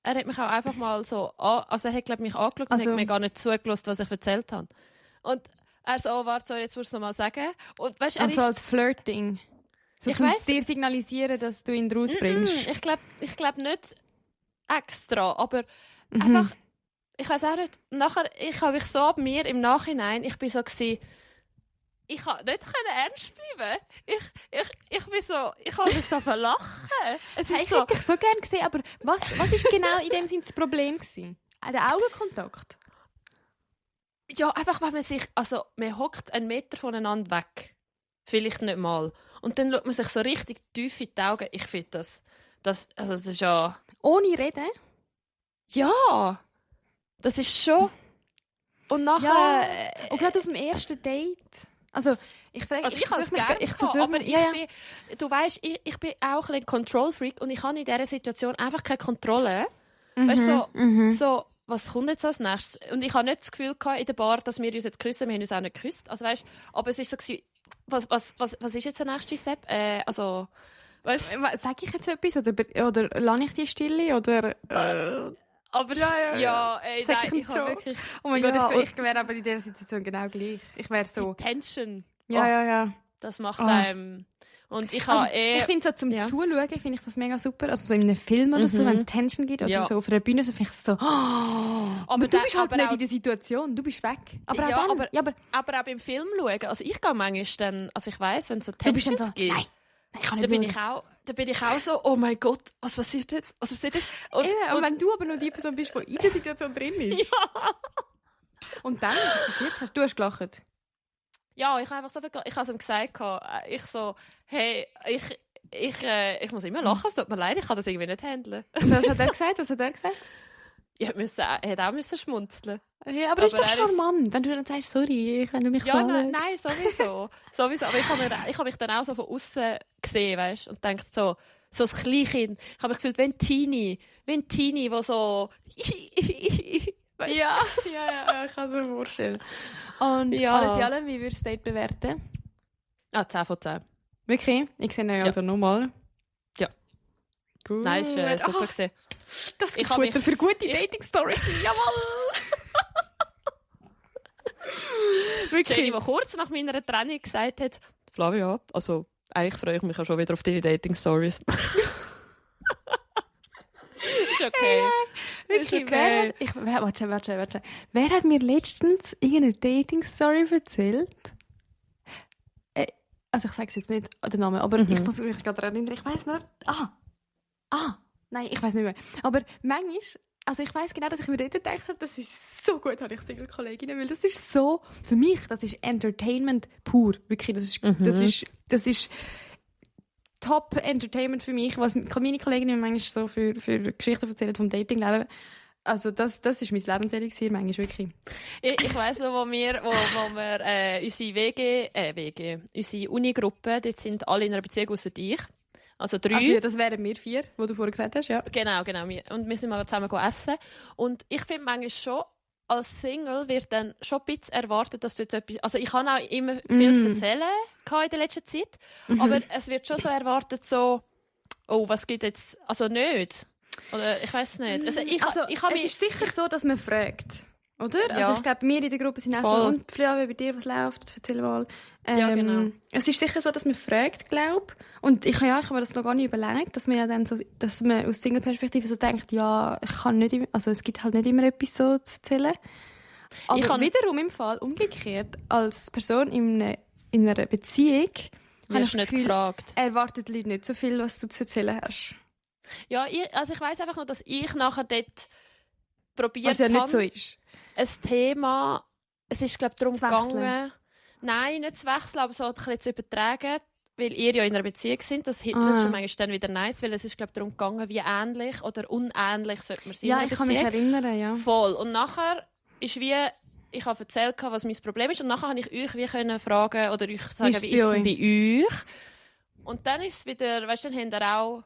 er hat mich auch einfach mal so, also er hat, glaube ich, mich angeschaut und hat mir gar nicht zugelassen, was ich erzählt habe. Und er so, warte, jetzt musst du es nochmal sagen. Und, weißt, also als Flirting? So ich weiss, dir signalisieren, dass du ihn rausbringst? Ich glaub nicht extra, aber einfach, ich weiss auch nicht, nachher, ich habe mich so ab mir im Nachhinein, ich bin so gewesen, ich konnte nicht ernst bleiben. Ich bin so, ich habe das so verlachen. Ich hätte dich so gerne gesehen, aber was ist genau in dem Sinne das Problem gewesen? Der Augenkontakt? Ja, einfach, wenn man sich, also man hockt 1 Meter voneinander weg. Vielleicht nicht mal. Und dann schaut man sich so richtig tief in die Augen. Ich finde das ist ja... Ohne Reden? Ja! Das ist schon... Und nachher... Ja, und gerade auf dem ersten Date... Also, ich frage... Also ich habe es gerne aber du weisst, ich bin auch ein Control-Freak und ich habe in dieser Situation einfach keine Kontrolle. Weißt so, was kommt jetzt als nächstes? Und ich habe nicht das Gefühl gehabt in der Bar, dass wir uns jetzt küssen. Wir haben uns auch nicht geküsst. Also, weißt, aber es ist so gewesen, was ist jetzt der nächste Step? Also, weißt, sag ich jetzt etwas oder lasse ich die Stille oder? Aber ja, ey, nein, ich habe wirklich. Oh mein Gott, ich wäre aber in dieser Situation genau gleich. Ich wäre so. Die Tension. Ja. Das macht einem. Und ich habe ich finde so zum Zuschauen finde ich das mega super. Also so in einem Film oder so, wenn es Tension gibt oder so auf einer Bühne, so finde ich es so. Aber du bist halt nicht in der Situation, du bist weg. Aber auch beim Film schauen. Also ich gehe manchmal dann, also ich weiss, wenn es so Tensions gibt. Nein, ich kann nicht. Da bin ich auch so, oh mein Gott, was passiert jetzt? Und wenn du aber noch die Person bist, die in der Situation drin ist. Ja. Und dann, was passiert? Du hast gelacht. Ja, ich habe einfach so viel gelacht. Ich habe es ihm gesagt, ich so, hey, ich muss immer lachen, es tut mir leid, ich kann das irgendwie nicht handeln. Was hat er gesagt? Er hätte auch schmunzeln. Ja, aber das ist doch charmant, wenn du dann sagst, sorry, wenn du mich so nein, sowieso. Aber ich habe mich dann auch so von außen gesehen, weißt, und denkt so ein Kleinkind. Ich habe mich gefühlt wie ein Teenie, wo so weißt? Ja, ich kann es mir vorstellen. Und alles in allem, wie würdest du das Date bewerten? 10 von 10. Wirklich? Ich sehe ihn also nochmal. Ja. Gut. Nein, ist super gesehen. Das ist gut für gute Dating-Stories. Jawohl! Wirklich? Jenny, die kurz nach meiner Trennung gesagt hat, Flavia, also eigentlich freue ich mich auch schon wieder auf deine Dating-Stories. Ist okay. Wirklich, okay. Warte. Wer hat mir letztens irgendeine Dating-Story erzählt? Also ich sage jetzt nicht den Namen, aber ich muss mich gerade erinnern. Ich weiss nur... Nein, ich weiss nicht mehr. Aber manchmal... Also ich weiss genau, dass ich mir dort gedacht habe, das ist so gut, habe ich Single-Kolleginnen, weil das ist so... Für mich, das ist Entertainment pur. Wirklich, das ist Top-Entertainment für mich, was meine Kolleginnen manchmal so für Geschichten erzählen vom Datingleben. Also das ist mein Lebenselixier gewesen, manchmal wirklich. Ich weiss noch, wo wir unsere unsere Unigruppe, dort sind alle in einer Beziehung ausser dich. Also 3. Also das wären wir 4, die du vorher gesagt hast, ja. Genau. Und wir sind mal zusammen essen. Und ich finde manchmal schon, als Single wird dann schon ein bisschen erwartet, dass du jetzt etwas... Also ich habe auch immer viel zu erzählen in der letzten Zeit. Aber es wird schon so erwartet, so... Oh, was geht jetzt... Also nicht. Oder ich weiss nicht. Also es ist sicher so, dass man fragt. Oder? Ja. Also ich glaube, wir in der Gruppe sind auch so, und Flavia, bei dir, was läuft? Erzähl mal. Ja, genau. Es ist sicher so, dass man fragt, glaube ich. Und ich habe mir das noch gar nicht überlegt, dass man ja dann so, dass man aus Single-Perspektive so denkt, ja, ich kann nicht immer, also es gibt halt nicht immer etwas so zu erzählen. Aber wiederum im Fall, umgekehrt, als Person in einer Beziehung, habe ich das Gefühl, gefragt. Erwartet die Leute nicht so viel, was du zu erzählen hast. Ja, ich weiss einfach nur, dass ich nachher dort probiert was ja nicht so ist. Ein Thema, es ist glaube ich darum gegangen, nein, nicht zu wechseln, aber so ein bisschen zu übertragen, weil ihr ja in einer Beziehung sind, das ist schon manchmal dann wieder nice, weil es ist glaube ich darum gegangen, wie ähnlich oder unähnlich sollte man sein. Ja, ich kann mich erinnern, ja. Voll. Und nachher ist wie, ich habe erzählt, was mein Problem ist und nachher habe ich euch wie können fragen oder euch sagen, wie ist es denn bei euch? Und dann ist es wieder, weißt du, dann habt ihr auch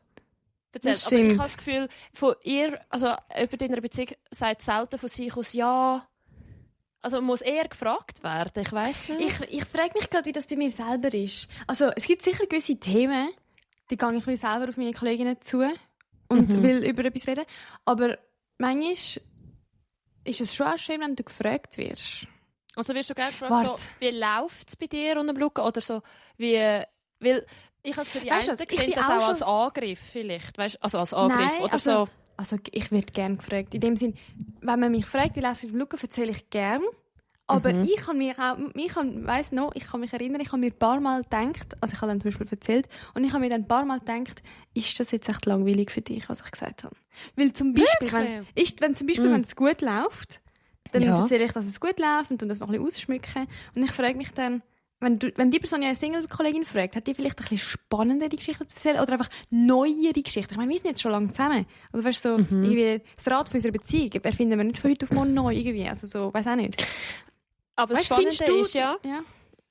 erzählt. Aber ich habe das Gefühl, von ihr, also jemand in einer Beziehung sagt selten von sich aus, ja, also muss eher gefragt werden, ich weiss nicht. Ich frage mich gerade, wie das bei mir selber ist. Also es gibt sicher gewisse Themen, die gehe ich selber auf meine Kolleginnen zu und will über etwas reden, aber manchmal ist es schon auch schön, wenn du gefragt wirst. Also wirst du gerne gefragt, so, wie läuft es bei dir unter dem Luca? Oder so, weil ich habe es für die einen gesehen, das auch als Angriff vielleicht, weißt, also als Angriff. Nein, oder so. Also ich werde gerne gefragt. In dem Sinn, wenn man mich fragt, wie läuft es mit dem Luca, erzähle ich gerne. Aber ich kann mich erinnern, ich habe mir ein paar Mal gedacht, also ich habe dann zum Beispiel erzählt, und ich habe mir dann ein paar Mal gedacht, ist das jetzt echt langweilig für dich, was ich gesagt habe? Weil zum Beispiel, wenn es gut läuft, dann erzähle ich, dass es gut läuft und das noch ein bisschen ausschmücken. Und ich frage mich dann, wenn die Person ja eine Single-Kollegin fragt, hat die vielleicht ein bisschen spannendere Geschichten zu erzählen oder einfach neuere Geschichten? Ich meine, wir sind jetzt schon lange zusammen. Also weißt du, so, irgendwie das Rad von unserer Beziehung erfinden wir nicht von heute auf morgen neu irgendwie. Also so, weiss auch nicht. Aber das Spannende ist ja,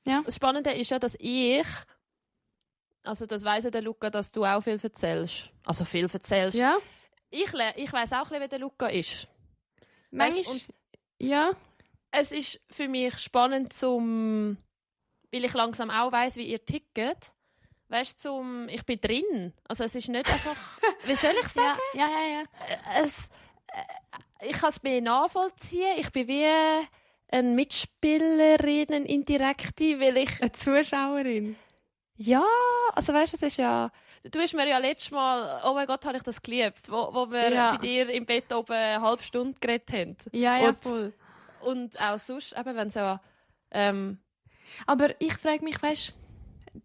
ja, das Spannende ist ja, dass also das weiss ja der Luca, dass du auch viel erzählst. Also viel erzählst. Ja. ich weiss auch ein bisschen, wie der Luca ist. Manchmal, ja. Es ist für mich spannend, weil ich langsam auch weiss, wie ihr tickt. Weißt du, ich bin drin. Also es ist nicht einfach, wie soll ich sagen? Ja. Ich kann es mir nachvollziehen. Ich bin wie eine Mitspielerin, eine Indirekte, weil ich... Eine Zuschauerin. Ja, also weißt du, es ist ja... Du hast mir ja letztes Mal, oh mein Gott, habe ich das geliebt, wo wir bei dir im Bett oben eine halbe Stunde geredet haben. Ja, voll. Und auch sonst, eben wenn so... Aber ich frage mich, weißt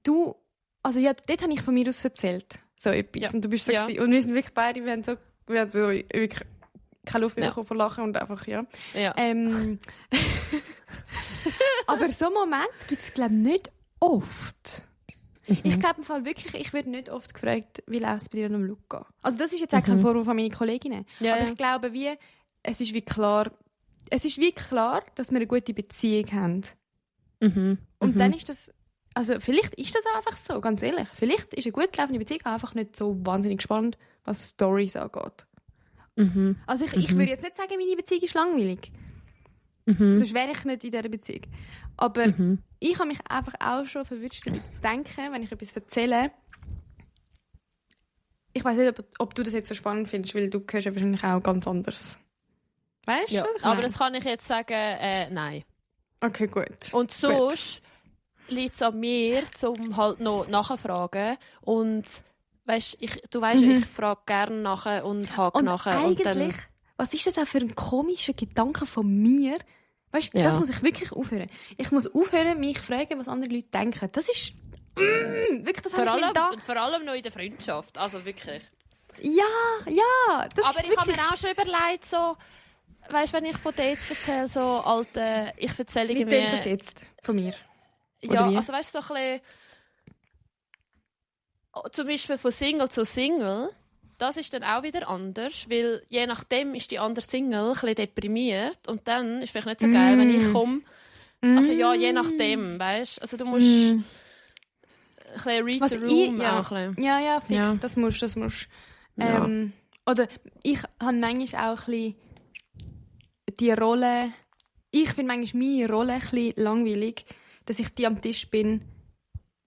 du, also ja, dort habe ich von mir aus erzählt, so etwas. Ja. Und du bist so gewesen. Und wir sind wirklich beide, wir haben so wirklich keine Luft mehr bekommen vor Lachen und einfach, ja. Aber so einen Moment gibt es, glaube ich, nicht oft. Ich glaube im Fall wirklich, ich werde nicht oft gefragt, wie läuft es bei dir und Luca? Also das ist jetzt auch kein Vorwurf an meine Kolleginnen. Ja, aber ich glaube, es ist wie klar, dass wir eine gute Beziehung haben. Und dann ist das, also vielleicht ist das auch einfach so, ganz ehrlich. Vielleicht ist eine gut laufende Beziehung einfach nicht so wahnsinnig spannend, was Storys angeht. Also ich würde jetzt nicht sagen, meine Beziehung ist langweilig. Sonst wäre ich nicht in dieser Beziehung. Aber ich habe mich einfach auch schon verwünscht, damit zu denken, wenn ich etwas erzähle. Ich weiss nicht, ob du das jetzt so spannend findest, weil du hörst ja wahrscheinlich auch ganz anders. Weißt du, was ich meine? Aber das kann ich jetzt sagen, nein. Okay, gut. Und sonst liegt es an mir, um halt noch nachzufragen. Und weißt, du weißt, ich frage gerne nachher und hake nachher. Eigentlich, und dann, was ist das auch für ein komischer Gedanke von mir? Weißt du, das muss ich wirklich aufhören. Ich muss aufhören, mich zu fragen, was andere Leute denken. Das ist wirklich, das vor allem noch in der Freundschaft. Also wirklich. Ja, das aber ist ich habe mir auch schon überlegt, so, weißt, wenn ich von Dates erzähle, so alte, ich erzähle irgendwie... Wie klingt das jetzt von mir? Ja, also weißt du, so ein bisschen, zum Beispiel von Single zu Single, das ist dann auch wieder anders, weil je nachdem ist die andere Single ein bisschen deprimiert und dann ist es vielleicht nicht so geil, wenn ich komme. Also ja, je nachdem, weißt du, also du musst ein bisschen read the room auch ein bisschen. Ja, fix, ja. Das musst. Ja. Oder ich habe manchmal auch ein bisschen die Rolle, ich finde manchmal meine Rolle ein bisschen langweilig, dass ich die am Tisch bin,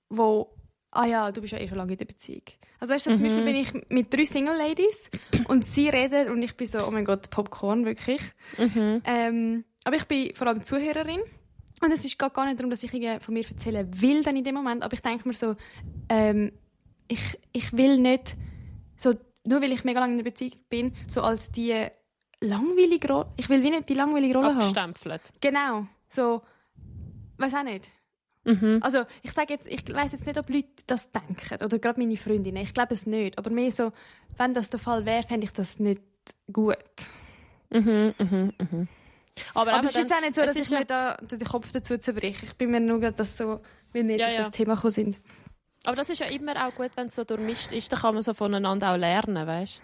wo, du bist ja eh schon lange in der Beziehung. Also weißt du, zum Beispiel bin ich mit 3 Single-Ladies und sie reden und ich bin so, oh mein Gott, Popcorn, wirklich. Aber ich bin vor allem Zuhörerin und es geht gar nicht darum, dass ich von mir erzählen will dann in dem Moment, aber ich denke mir so, ich will nicht, so, nur weil ich mega lange in der Beziehung bin, so als die langweilige Rolle, ich will wie nicht die langweilige Rolle haben. Abgestempelt. Genau, so, weiß auch nicht. Also, ich sage jetzt, ich weiss jetzt nicht, ob Leute das denken, oder gerade meine Freundinnen, ich glaube es nicht, aber mehr so, wenn das der Fall wäre, fände ich das nicht gut. Aber es ist jetzt auch nicht so, dass ich mir da den Kopf dazu zerbreche. Ich bin mir nur gerade das so, weil wir jetzt auf das Thema gekommen sind. Aber das ist ja immer auch gut, wenn es so durchmischt ist, dann kann man so voneinander auch lernen, weißt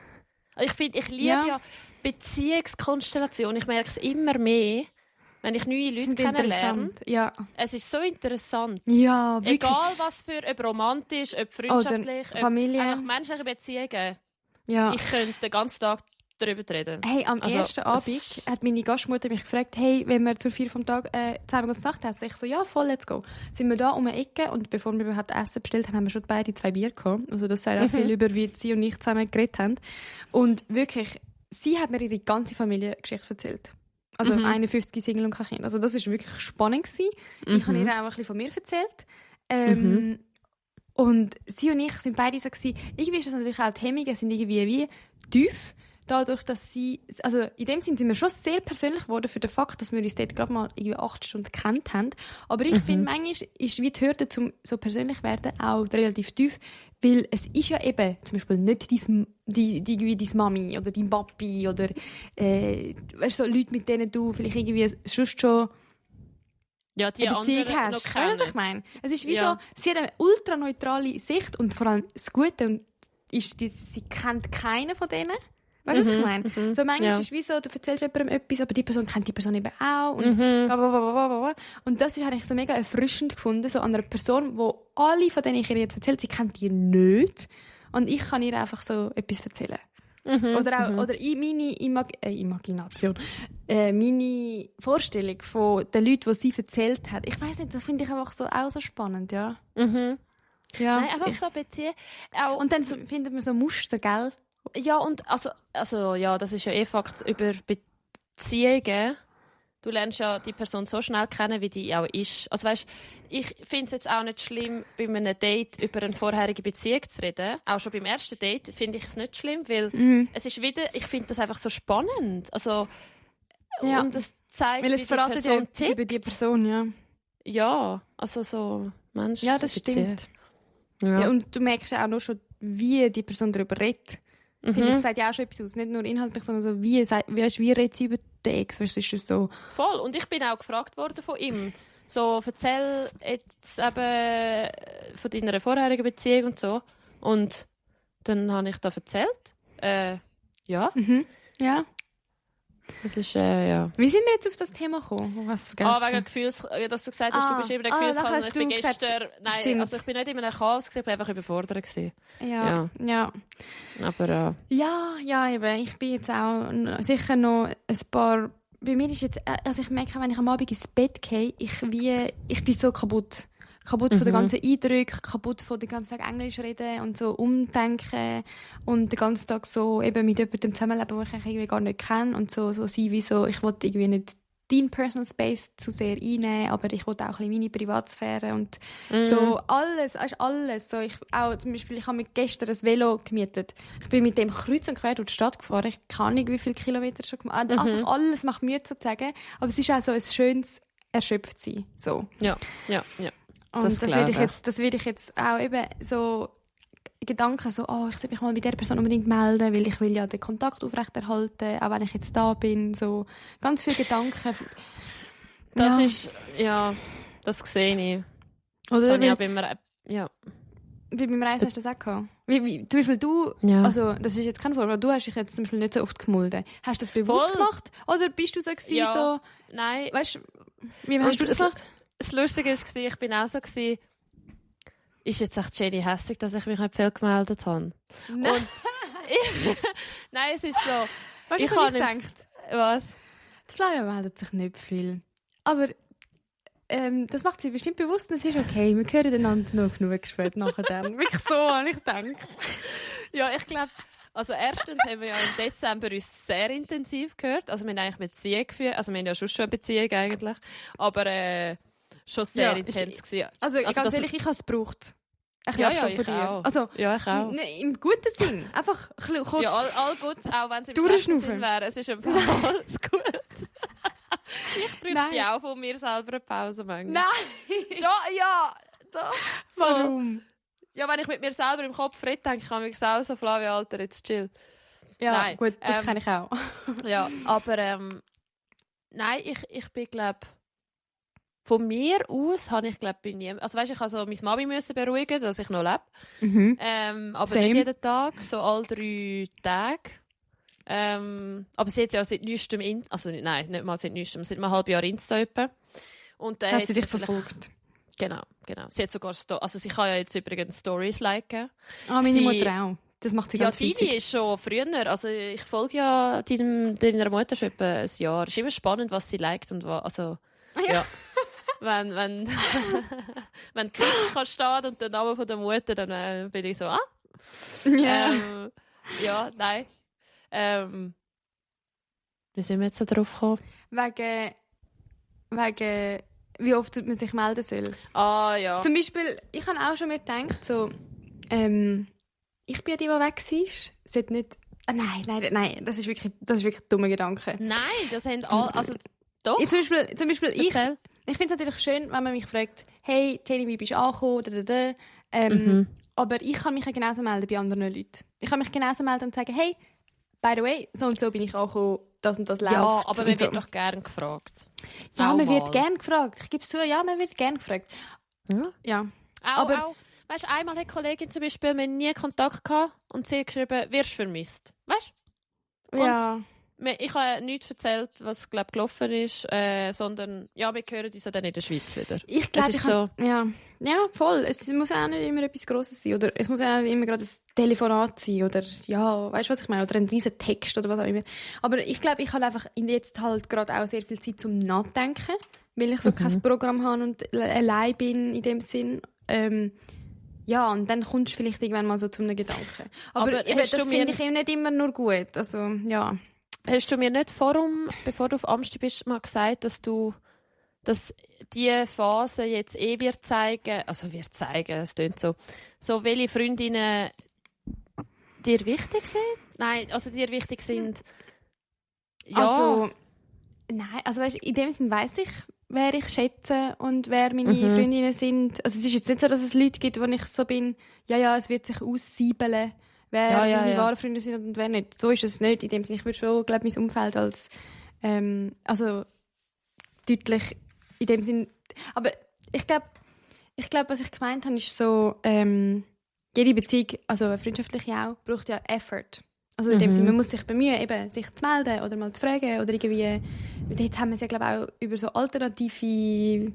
du? Ich liebe ja Beziehungskonstellation, ich merke es immer mehr, wenn ich neue Leute kennenlerne. Ja. Es ist so interessant. Ja, wirklich. Egal was für, ob romantisch, ob freundschaftlich, ob Familie. einfach menschliche Beziehungen. Ja. Ich könnte den ganzen Tag darüber reden. Hey, am ersten Abend hat meine Gastmutter mich gefragt, hey, wenn wir zur 4 vom Tag zusammen Nacht essen? Ich so, ja, voll, let's go. Sind wir da um eine Ecke und bevor wir überhaupt Essen bestellt haben, haben wir schon beide 2 Bier gehabt. Also das sagt auch viel über, wie sie und ich zusammen geredet haben. Und wirklich, sie hat mir ihre ganze Familiengeschichte erzählt. Also 51 Single und kein Kind. Also das war wirklich spannend gewesen. Ich habe ihr auch ein bisschen von mir erzählt. Und sie und ich sind beide so gewesen. Irgendwie ist das natürlich auch, die Hemmungen sind irgendwie wie tief. Dadurch, dass sie, also in dem Sinne sind wir schon sehr persönlich geworden für den Fakt, dass wir uns dort gerade mal irgendwie 8 Stunden gekannt haben. Aber ich finde, manchmal ist wie die Hürde zum so persönlich werden auch relativ tief, weil es ist ja eben zum Beispiel nicht deine Mami oder dein Papi oder weißt du, so Leute, mit denen du vielleicht irgendwie sonst schon die eine Beziehung hast. Weißt du, was ich meine? Es ist wie so, sie hat eine ultra neutrale Sicht und vor allem das Gute ist, sie kennt keinen von denen. Weißt du, was ich meine? So manchmal ist es wie so, du erzählst jemandem etwas, aber die Person kennt die Person eben auch. Und, und das habe ich so mega erfrischend gefunden, so an einer Person, wo alle, von denen ich ihr jetzt erzähle, sie kennt die nicht. Und ich kann ihr einfach so etwas erzählen. Oder auch oder meine Imagination, meine Vorstellung von den Leuten, die sie erzählt hat. Ich weiss nicht, das finde ich einfach so, auch so spannend, ja. Mhm. Ja. Nein, einfach so beziehen. Und dann findet man so Muster, gell? Ja, und also ja, das ist ja Fakt über Beziehungen. Du lernst ja die Person so schnell kennen, wie die auch ist. Also weißt, ich finde es jetzt auch nicht schlimm, bei einem Date über eine vorherige Beziehung zu reden. Auch schon beim ersten Date finde ich es nicht schlimm, weil es ist wieder, ich finde das einfach so spannend. Also, und es zeigt, weil es wie die Person tickt. über die Person, ja. Ja, also so Menschen. Ja, das stimmt. Ja, und du merkst ja auch nur schon, wie die Person darüber redet. Finde ich, sagt ja auch schon etwas aus. Nicht nur inhaltlich, sondern so, wie redet sie über den Ex? Weißt du, ist es so. Voll. Und ich bin auch gefragt worden von ihm. So, erzähl jetzt eben von deiner vorherigen Beziehung und so. Und dann habe ich da erzählt. Ja. Ja. Das ist, ja. Wie sind wir jetzt auf das Thema gekommen? Was vergessen? Wegen dass du gesagt hast, du bist immer ein Gefühlschaos. Ich bin gestern, also ich bin nicht in einem Chaos gewesen, ich bin einfach überfordert gewesen. Ja. Aber, Ja, eben. Ich bin jetzt auch sicher noch ein paar, bei mir ist jetzt, also ich merke, wenn ich am Abend ins Bett gehe, ich bin so kaputt. Kaputt von den ganzen Eindrücken, kaputt von den ganzen Tag Englisch reden und so umdenken und den ganzen Tag so eben mit jemandem zusammenleben, den ich irgendwie gar nicht kenne und so sein wie so, ich wollte irgendwie nicht deinen Personal Space zu sehr einnehmen, aber ich wollte auch ein bisschen meine Privatsphäre und so alles. So, zum Beispiel, ich habe mir gestern ein Velo gemietet. Ich bin mit dem kreuz und quer durch die Stadt gefahren. Ich kann nicht, wie viele Kilometer schon gemacht. Einfach alles macht Mühe sozusagen, aber es ist auch so ein schönes Erschöpftsein. So. Ja. Und das würde ich jetzt auch eben so Gedanken so, ich soll mich mal bei dieser Person unbedingt melden, weil ich will ja den Kontakt aufrechterhalten, auch wenn ich jetzt da bin, so ganz viele Gedanken. Das ist, ja, das sehe ich. Oder das bei mir, ja. Wie beim Reisen hast du das auch gehabt? Wie, zum Beispiel du, also das ist jetzt kein Vorwurf, aber du hast dich jetzt zum Beispiel nicht so oft gemulden. Hast du das bewusst gemacht? Oder bist du so gewesen, so... Nein. Weißt du, wie hast du das gemacht? Das Lustige war, ich bin auch so gewesen, ist jetzt echt Jenny hässlich, dass ich mich nicht viel gemeldet habe. Nein. Und nein, es ist so. Weißt du, was ich gedacht? Was? Die Flavia meldet sich nicht viel. Aber das macht sie bestimmt bewusst und es ist okay. Wir hören einander noch genug später nachher dann. Wirklich so, habe ich gedacht. Ja, ich glaube, also erstens haben wir ja im Dezember uns sehr intensiv gehört. Also wir haben eigentlich eine Beziehung geführt. Also wir haben ja schon eine Beziehung eigentlich. Aber schon sehr intens gewesen. Also ganz ehrlich, ich habe es gebraucht. Ich glaube schon von dir. Auch. Also, ja, ich auch. Im guten Sinn. Einfach kurz. Ja, all gut, auch wenn es im schlechten Sinn wäre. Es ist einfach alles gut. Ich bräuchte auch von mir selber eine Pause manchmal. Nein! Doch. So. Warum? Ja, wenn ich mit mir selber im Kopf rede, denke ich, kann ich auch so, Flavia, Alter, jetzt chill. Ja, nein. Gut, das kann ich auch. Ja, aber nein, ich bin, glaube von mir aus habe ich, glaube ich, also weißt, ich habe so meine Mami müssen beruhigen, dass ich noch lebe. Aber Same. nicht jeden Tag, so alle 3 Tage. Aber sie hat ja seit neuestem, also nein, nicht mal seit neuestem, seit einem halben Jahr Insta etwa. Und dann hat sie dich verfolgt? Genau. Sie hat sogar, also sie kann ja jetzt übrigens Stories liken. Meine Mutter auch. Das macht sie ganz fleissig. Ja, deine ist schon früher. Also ich folge ja deiner Mutter schon etwa ein Jahr. Es ist immer spannend, was sie liked und was, also, ja. Wenn Kids steht und der Name von der Mutter, dann bin ich so, Ja. Ja, nein. Wie sind wir jetzt da drauf gekommen? Wegen, wie oft man sich melden soll. Ja. Zum Beispiel, ich habe auch schon mir gedacht, so, ich bin ja die, die weg war. Sollte nicht... Nein, das ist wirklich ein dummer Gedanke. Nein, das haben alle... Also, doch. Zum Beispiel ich finde es natürlich schön, wenn man mich fragt, hey, Jenny, wie bist du angekommen? Aber ich kann mich ja genauso melden bei anderen Leuten. Ich kann mich genauso melden und sagen, hey, by the way, so und so bin ich angekommen, das und das läuft. Ja, aber man so. wird doch gern gefragt. Ja, man wird gern gefragt. Ich gebe es zu, ja, man wird gern gefragt. Ja. Auch, weißt du, einmal hat eine Kollegin zum Beispiel, wir nie Kontakt gehabt und sie hat geschrieben, wirst vermisst. Weißt du? Ja. Ich habe nichts erzählt, was glaub, gelaufen ist, sondern ja, wir hören uns dann in der Schweiz wieder. Ich glaube, ja, voll. Es muss auch nicht immer etwas Grosses sein. Oder es muss auch nicht immer gerade ein Telefonat sein. Oder ja, weißt du, was ich meine? Oder ein riesen Text oder was auch immer. Aber ich glaube, ich habe einfach jetzt halt gerade auch sehr viel Zeit zum Nachdenken, weil ich so kein Programm habe und allein bin in dem Sinn. Ja, und dann kommst du vielleicht irgendwann mal so zu einem Gedanken. Aber eben, das finde ich eben nicht immer nur gut. Also, ja. Hast du mir nicht bevor du auf Amsti bist, mal gesagt, dass die Phase jetzt wird zeigen, es klingt so welche Freundinnen dir wichtig sind? Nein, also dir wichtig sind, ja. Also, nein, also weißt, in dem Sinn weiss ich, wer ich schätze und wer meine Freundinnen sind. Also es ist jetzt nicht so, dass es Leute gibt, wo ich so bin, ja, es wird sich aussiebeln, wer meine wahren Freunde sind und wer nicht. So ist es nicht. In dem Sinne, ich würde schon, glaube mein Umfeld als also deutlich in dem Sinn. Aber ich glaube, was ich gemeint habe, ist so, jede Beziehung, also eine freundschaftliche auch, braucht ja Effort. Also in dem Sinne, man muss sich bemühen, eben, sich zu melden oder mal zu fragen oder irgendwie, dort haben wir es ja, glaube ich, auch über so alternative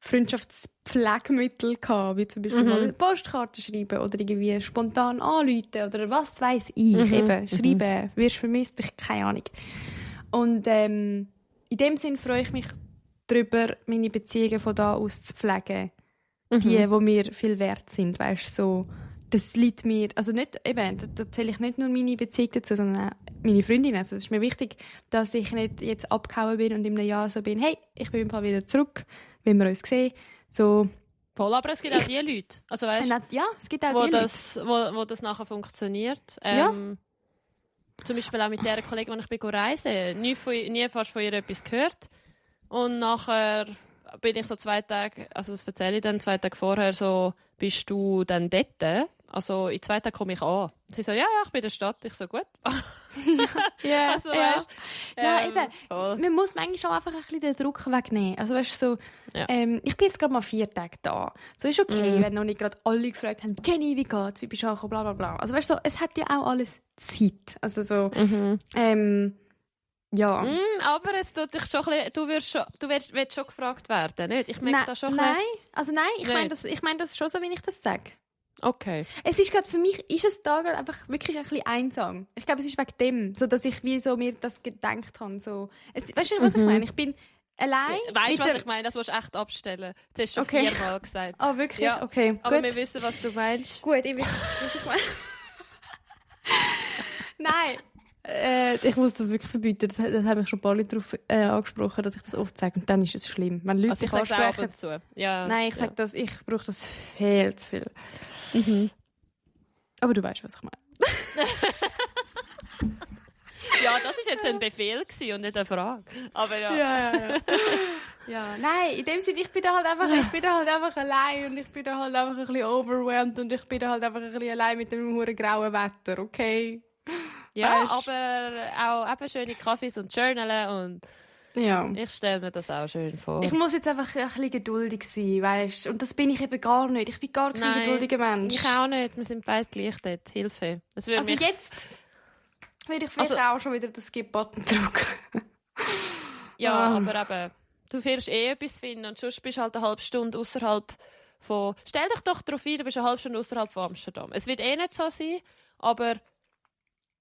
Freundschaftspflegemittel gehabt, wie zum Beispiel mal eine Postkarte schreiben oder irgendwie spontan anrufen oder was weiss ich, eben, schreiben, wirst vermisst, keine Ahnung. Und in dem Sinn freue ich mich darüber, meine Beziehungen von da aus zu pflegen. Die mir viel wert sind, weißt du, so. Das liegt mir, also nicht, eben, da zähle ich nicht nur meine Beziehung dazu, sondern auch meine Freundinnen. Also es ist mir wichtig, dass ich nicht jetzt abgehauen bin und in einem Jahr so bin, hey, ich bin ein paar wieder zurück, wenn wir uns sehen. So. Voll, aber es gibt auch die Leute. Also weißt, ja, es gibt auch die Leute. Wo das nachher funktioniert. Zum Beispiel auch mit der Kollegin, die ich bin reisen, nie fast von ihr etwas gehört. Und nachher bin ich so 2 Tage, also das erzähle ich dann 2 Tage vorher, so, bist du dann dort? Also in 2 Tagen komme ich an. Sie so, ja, ich bin in der Stadt. Ich so, gut. Ja, also, ja. Ja, eben. Voll. Man muss manchmal auch einfach ein bisschen den Druck wegnehmen. Also weißt du, so, ich bin jetzt gerade mal 4 Tage da. So ist okay, wenn noch nicht gerade alle gefragt haben, Jenny, wie geht's? Wie bist du angekommen? Bla, bla, bla. Also weißt du, so, es hat ja auch alles Zeit. Also so, ja. Aber es tut dich schon ein bisschen, du willst schon gefragt werden, nicht? Ich merke das schon nein, ich meine das schon so, wie ich das sage. Okay. Es ist gerade, für mich ist es da gerade einfach wirklich ein bisschen einsam. Ich glaube, es ist wegen dem, so dass ich wie so mir das gedacht habe. So. Weißt du, was ich meine? Ich bin allein. Weißt du, was ich meine? Das musst du echt abstellen. Das hast du schon 4-mal gesagt. Ah, wirklich? Ja. Okay, aber gut. wir wissen, was du meinst. Gut, ich weiß, was ich meine. Nein. Ich muss das wirklich verbieten. Das habe ich schon ein paar Leute darauf angesprochen, dass ich das oft sage. Und dann ist es schlimm. Wenn Leute also ich sage es auch ab und zu. Ja, nein, ich sage das, ich brauche das viel zu viel. Aber du weißt, was ich meine. Ja, das war jetzt ein Befehl und nicht eine Frage. Aber ja. Ja, nein, in dem Sinne, ich bin da halt einfach allein und ich bin da halt einfach ein bisschen overwhelmed und ich bin da halt einfach ein bisschen allein mit dem hohen grauen Wetter, okay? Ja, weißt? Aber auch eben schöne Kaffees und Journalen und ich stelle mir das auch schön vor. Ich muss jetzt einfach ein bisschen geduldig sein, weißt? Und das bin ich eben gar nicht. Ich bin gar kein geduldiger Mensch. Ich auch nicht. Wir sind beide gleich dort. Hilfe. Also jetzt würde ich vielleicht auch schon wieder den Skip-Button drücken. Ja, aber eben, du wirst etwas finden und sonst bist du halt eine halbe Stunde außerhalb von... Stell dich doch darauf ein, du bist eine halbe Stunde außerhalb von Amsterdam. Es wird nicht so sein, aber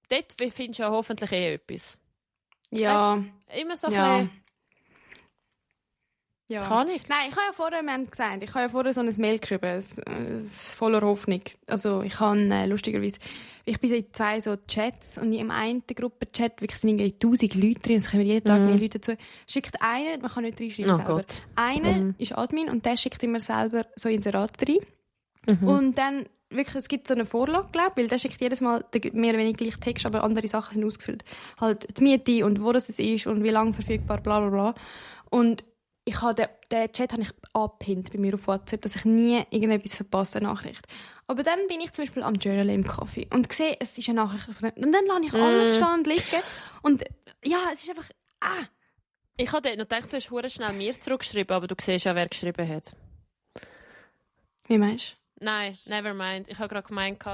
dort findest du ja hoffentlich etwas. Ja. Weißt, immer so ein bisschen... Ja. Kann ich? Nein, ich habe ja vorher so ein Mail geschrieben, voller Hoffnung. Also ich habe lustigerweise, ich bin in 2 so Chats und in einem Gruppenchat, wirklich sind irgendwie 1000 Leute drin, es kommen jeden Tag mehr Leute dazu, schickt einen, man kann nicht reinschreiben selber. Gott. Einer ist Admin und der schickt immer selber so Inserat rein. Und dann wirklich, es gibt so eine Vorlage, glaube ich, weil der schickt jedes Mal mehr oder weniger gleich Text, aber andere Sachen sind ausgefüllt. Halt die Miete und wo das ist und wie lange verfügbar, bla bla bla. Und ich habe den Chat habe ich angepinnt bei mir auf WhatsApp, dass ich nie irgendetwas verpasse, eine Nachricht. Aber dann bin ich zum Beispiel am Journal im Kaffee und sehe, es ist eine Nachricht von dem. Und dann lasse ich alles stehen und liegen. Und ja, es ist einfach, Ich habe noch gedacht, du hast verdammt schnell mir zurückgeschrieben, aber du siehst ja, wer geschrieben hat. Wie meinst du? Nein, never mind. Ich habe gerade gemeint,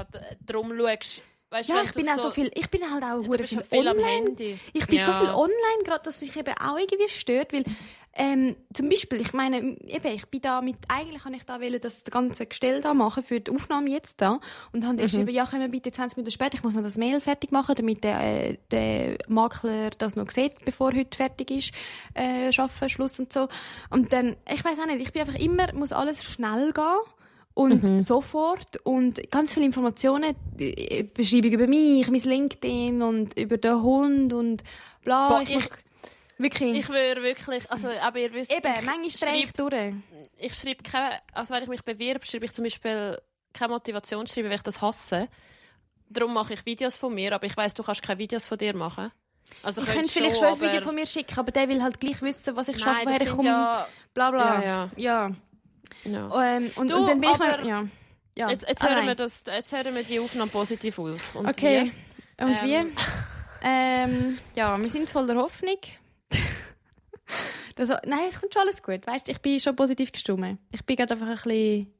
darum schaust weißt, ja, ich bin halt auch viel online. Am Handy. Ich bin so viel online, gerade, dass mich eben auch irgendwie stört, weil zum Beispiel, ich meine, eben, ich bin da eigentlich habe ich da wollen, das ganze Gestell da machen für die Aufnahme jetzt da und habe geschrieben, ja, können wir bitte 20 Minuten später, ich muss noch das Mail fertig machen, damit der Makler das noch sieht, bevor heute fertig ist, Arbeiten, Schluss und so. Und dann, ich weiss auch nicht, ich bin einfach immer, muss alles schnell gehen. Und sofort. Und ganz viele Informationen, Beschreibung über mich, mein LinkedIn und über den Hund und bla. Wirklich. Ich würde wirklich, also, aber ihr wisst... Eben, manchmal drehe ich durch. Ich schreibe keine, also wenn ich mich bewerbe, schreibe ich zum Beispiel keine Motivationsschreiben, weil ich das hasse. Darum mache ich Videos von mir, aber ich weiss, du kannst keine Videos von dir machen. Also, ich könnte vielleicht schon ein Video von mir schicken, aber der will halt gleich wissen, was ich schaffe, woher ich komme. Ja, bla bla. Ja. Und dann bin ich noch, ja. Jetzt hören wir die Aufnahme positiv auf. Und okay. Wie? Und wie? Ja, wir sind voller Hoffnung. Nein, es kommt schon alles gut. Weißt, ich bin schon positiv gestimmt. Ich bin gerade einfach ein bisschen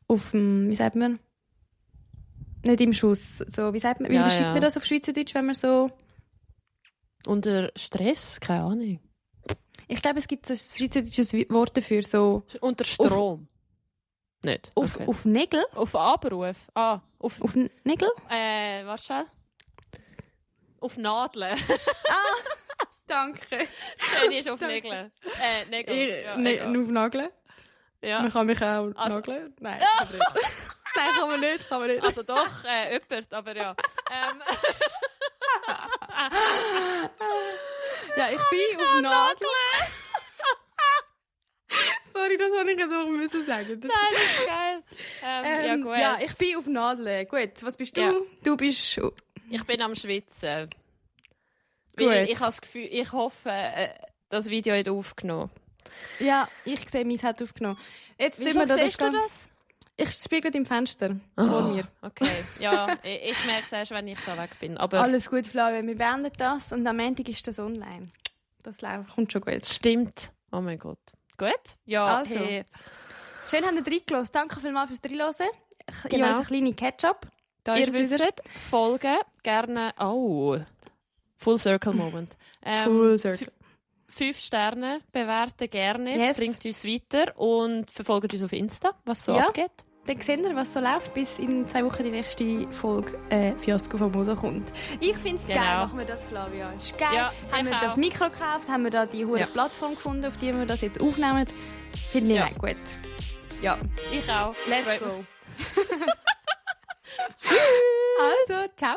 auf dem, wie sagt man? Nicht im Schuss. So, wie sagt man? Wie schreibt man das auf Schweizerdeutsch, wenn man so... Unter Stress? Keine Ahnung. Ich glaube, es gibt so ein schweizerdeutsches Wort dafür, so... Unter Strom. Nicht? Okay. Auf Nägel? Auf Abruf. Auf Nägel? Warte schnell. Auf Nadeln. Danke. Jenny ist auf Nägeln. Nägel. Auf Nageln? Ja. Man kann mich auch nageln. Nein, kann man nicht. Nein, kann man nicht. Also doch, jemand, aber ja. Ja, ich bin auf Nadeln. Sorry, das wollte ich jetzt auch müssen sagen. Das ist geil. Ja, gut. Ja, ich bin auf Nadeln. Gut, was bist du? Ja. Du bist... Ich bin am Schwitzen. Gut. Ich habe das Gefühl, ich hoffe, das Video hat aufgenommen. Ja, ich sehe, meins hat aufgenommen. Jetzt wieso siehst du das? Ich spiele gerade im Fenster vor mir. Okay, ja, ich merke es erst, wenn ich da weg bin. Aber alles gut, Flavia, wir beenden das und am Montag ist das online. Das kommt schon gut. Stimmt. Oh mein Gott. Gut? Ja, also. Hey. Schön, habt ihr reingelassen. Danke vielmals fürs Reinhören. Genau. Ja, eine kleine Ketchup. Da ihr wisst, folgen gerne... Oh, Full Circle Moment. Full Circle. 5 Sterne bewerten gerne, bringt uns weiter und verfolgt uns auf Insta, was so abgeht. Dann seht ihr, was so läuft, bis in 2 Wochen die nächste Folge Fiasko von Mosa kommt. Ich finde es geil, machen wir das, Flavia. Es ist geil. Ja, haben wir das Mikro gekauft, haben wir da die hohe Plattform gefunden, auf die wir das jetzt aufnehmen. Finde ich gut. Ja. Ich auch. Let's go. Also, ciao.